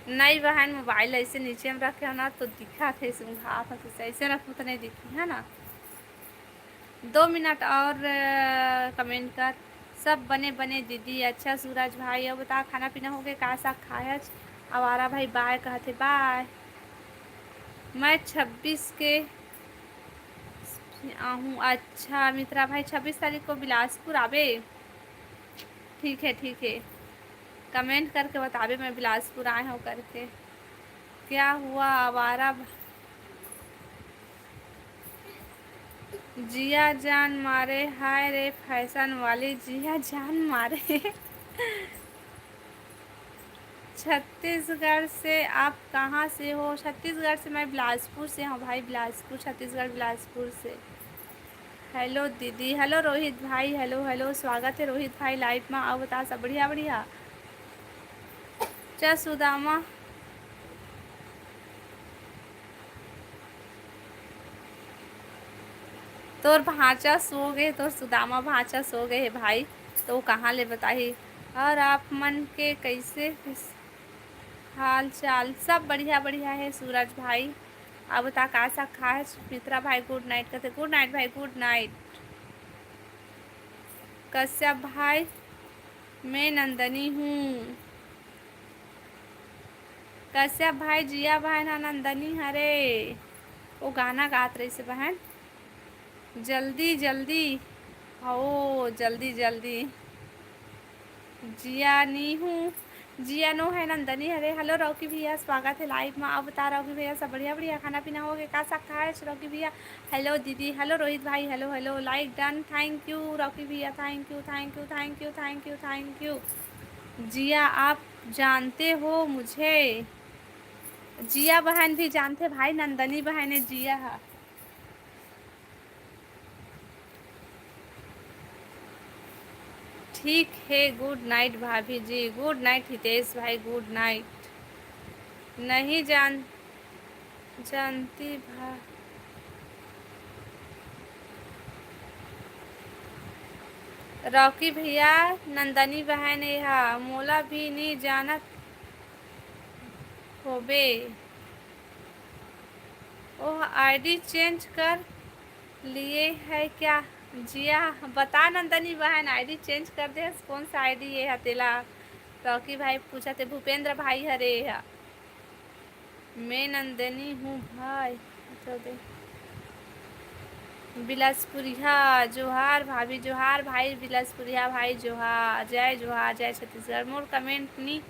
नहीं बहन, mobile ऐसे नीचे में रखे हो ना तो दिखत हे, ऊँघात हस, ऐसे रखबो तो नहीं दिखी, है ना? दो मिनट और, अ, comment कर। सब बने बने दीदी। अच्छा सूरज भाई, अब बता खाना पीना हो गए, का साग खाए आज? आवारा भाई bye कहत हे, bye। मैं छब्बीस के आहूँ। अच्छा मित्रा भाई, छब्बीस तारीख को बिलासपुर आबे? ठीक है, ठीक है, comment करके बताबे मैं बिलासपुर आए हूँ करके। क्या हुआ आवारा भा-, जिया जान मारे, हाय रे fashion वाली, जिया जान मारे। छत्तीसगढ़ से आप कहाँ से हो? छत्तीसगढ़ से मैं बिलासपुर से हूँ भाई, बिलासपुर, छत्तीसगढ़, बिलासपुर से। Hello दीदी, hello रोहित भाई, hello, hello, स्वागत है रोहित भाई live में। आओ बता सब बढ़िया, बढ़िया। चा सुदामा, तोर भांचा सो गए, तोर सुदामा भांचा सो गए हे भाई, तो वो कहाँ ले बताही? और आप मन के कैसे हाल चाल? सब बढ़िया, बढ़िया है सूरज भाई। अब बता का साग खाए? मित्रा भाई good night कहते, good night भाई, good night। कश्यप भाई, मैं नंदनी हूँ। कश्यप भाई, जिया बहन हा नंदनी हरे। वो गाना गात रहिसे बहन, जल्दी जल्दी, हो जल्दी जल्दी। जिया नी हूँ, जिया नो है नंदनी हरे। Hello रॉकी भैया, स्वागत है live में। अब बता रॉकी भैया, सब बढ़िया, बढ़िया, खाना पीना हो गया? का साग खाए रॉकी भैया? Hello दीदी, hello रोहित भाई, hello, hello, like done, thank you Rocky भैया, thank you, thank you, thank you, thank you, thank you। जिया आप जानते हो मुझे? जिया बहन भी जानते भाई, नंदनी बहन है जिया हा। ठीक है, good night भाभी जी, good night हितेश भाई, good night। नहीं जान, जानती भा रॉकी भैया, नंदनी बहन ए हा, मोला भी नी जानत होबे। ओह, आईडी चेंज कर लिए है क्या? जिया, बता नंदनी बहन, आईडी चेंज कर दे हस, कौन सा आईडी ये हा तेला? रॉकी भाई पूछा थे, भूपेंद्र भाई हरे हा। मैं नंदनी हूँ भाई। तो दे। बिलासपुरिया जोहार भाभी, जोहार भाई बिलासपुरिया भाई, जोहार, जय जोहार, जय छत्तीसगढ़। मोर कमेंट नी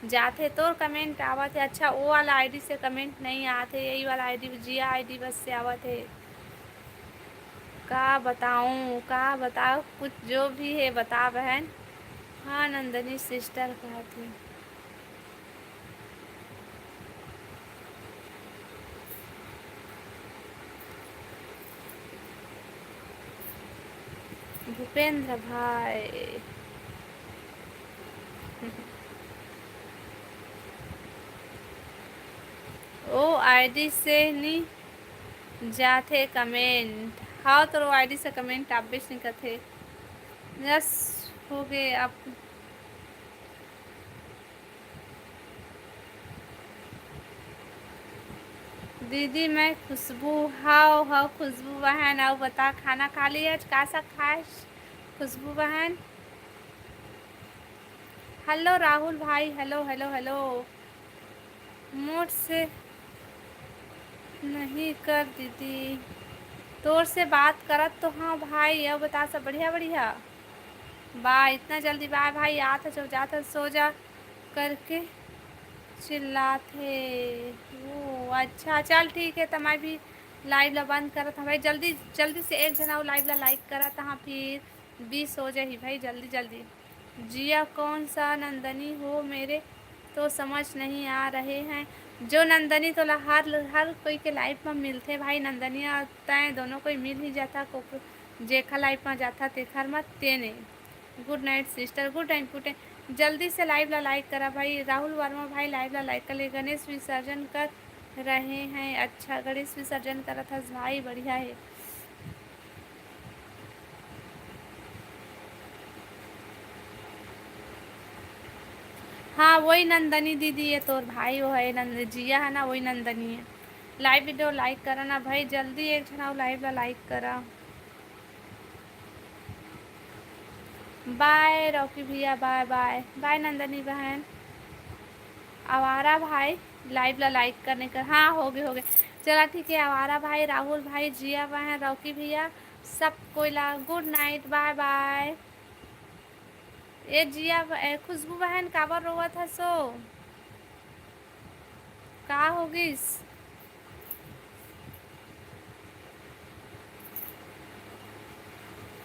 जाथे, तोर कमेंट आवत है। अच्छा, वो वाला आईडी से कमेंट नहीं आते, यही वाला आईडी, जिया आईडी बस से आवत है। का बताऊं, का बताओ, कुछ जो भी है बता बहन। हाँ, नंदनी सिस्टर कहत है। भूपेंद्र भाई। ओ आईडी से नी जाथे कमेंट। हाँ, तोर आईडी से कमेंट आप बेच नहीं करथे। यस, हो गए आप। दीदी, मैं खुशबू। हाव, हाव, खुशबू बहन, आओ बता, खाना खा लिया? आज का सा खाए खुशबू बहन? हेलो राहुल भाई, हेलो, हेलो, हेलो। मोर से नहीं कर दीदी, तोर से बात करत तो हाँ भाई। अब बता, सब बढ़िया, बढ़िया बा? इतना जल्दी बाय भाई, आत है, जो जात है, सो जा करके चिल्लात है। ओ अच्छा, चल ठीक है, त मैं भी लाइव ला बंद करत हूँ भाई। जल्दी जल्दी से एक झन अउ लाइव ला लाइक करत हाँ, फिर बीस हो जाही भाई, जल्दी जल्दी। जिया, कौन सा नंदनी हो, मेरे तो समझ नहीं आ रहे हैं। जो नंदनी तोला हर, हर कोई के लाइफ में मिलथे भाई, नंदनी और तैं दोनों कोई मिल ही जाता, को, जेखर लाइफ में जाता तेखर में तेने। गुड नाइट सिस्टर, गुड नाइट, गुड नाइट। जल्दी से लाइव ला लाइक करा भाई। राहुल वर्मा भाई लाइव ला लाइक कर ले। गणेश विसर्जन कर रहे हैं। अच्छा, गणेश विसर्जन करत हस भाई, बढ़िया है। हाँ, वही नंदनी दीदी, ये तोर भाई वो है, नंद जिया है ना, वही नंदनी है। लाइव वीडियो लाइक करा ना भाई, जल्दी एक झन अउ लाइव ला लाइक करा। बाय रॉकी भैया, बाय बाय। बाय नंदनी बहन। आवारा भाई लाइव ला लाइक करने कर। हाँ, हो गए, हो गए। चला ठीक है, आवारा भाई, राहुल भाई, जिया बहन, रॉकी भैया, सब कोई ला गुड नाइट, बाय बाय। ए जिया ब-, ए खुशबू बहन, काबर रोवत हसो? का हो गिस?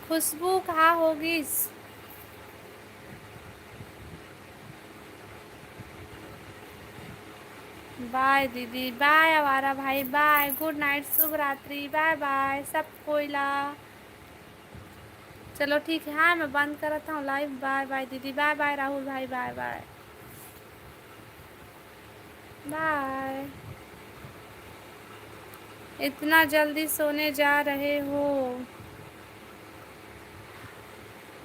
खुशबू, का हो गिस? बाय दीदी, बाय आवारा भाई, बाय, गुड नाइट, शुभ रात्रि, बाय बाय सब कोई ला। चलो ठीक है, हाँ, मैं बंद करत हूँ लाइव। बाय बाय दीदी, बाय बाय राहुल भाई, बाय बाय, बाय। इतना जल्दी सोने जा रहे हो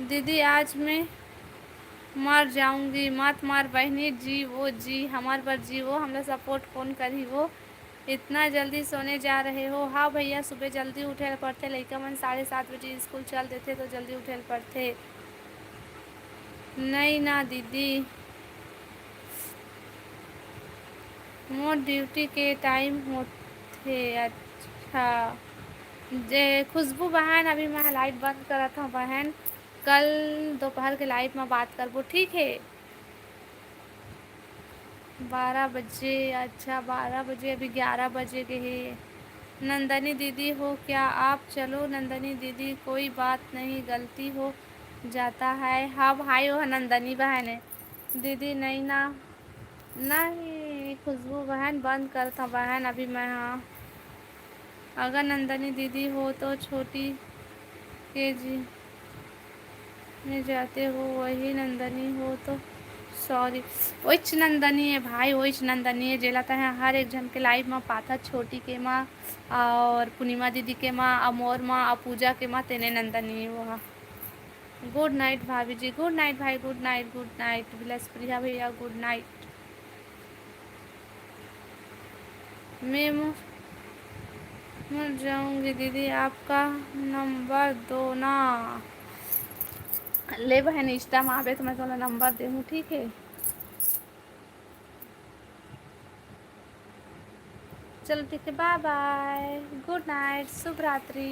दीदी? आज मैं मर जाऊंगी। मत मर बहिनी, जी वो जी, हमार बर जी वो, हमला सपोर्ट कौन करही वो। इतना जल्दी सोने जा रहे हो? हाँ भैया, सुबह जल्दी उठे ल पड़थे, लइका मन साढ़े सात बजे स्कूल चल देथे, तो जल्दी उठे ल पड़थे। नहीं ना दीदी, मोर ड्यूटी के टाइम होथे। अच्छा, जे खुशबू बहन, अभी मैं लाइव बंद करत हूँ बहन, कल दोपहर के लाइव में बात करबो, ठीक है? बारह बजे, अच्छा, बारह बजे, अभी ग्यारह बजे के हे। नंदनी दीदी हो क्या आप? चलो नंदनी दीदी, कोई बात नहीं, गलती हो जाता है। हाँ भाई, वो नंदनी बहन है दीदी। नहीं ना, नहीं खुशबू बहन, बंद करता बहन अभी मैं। हाँ, अगर नंदनी दीदी हो तो छोटी के जी में जाते हो, वही नंदनी हो तो सॉरी। ओइच नंदनी है भाई, ओइच नंदनी है, जेला तैं हर एक झन के लाइव में पाथा, छोटी के माँ और पूर्णिमा दीदी के माँ, अमोर माँ और पूजा के माँ, तेने नंदनी है वो हा। गुड नाइट भाभी जी, गुड नाइट भाई, गुड नाइट, गुड नाइट विलास प्रिया भैया, गुड नाइट। मैं मर जाऊंगी दीदी, आपका नंबर दो ना। ले बहन, इंस्टा में आबे तो मैं तुम्हारा नंबर दे हूँ, ठीक है? चलो ठीक है, बाय बाय, गुड नाइट, शुभ रात्रि।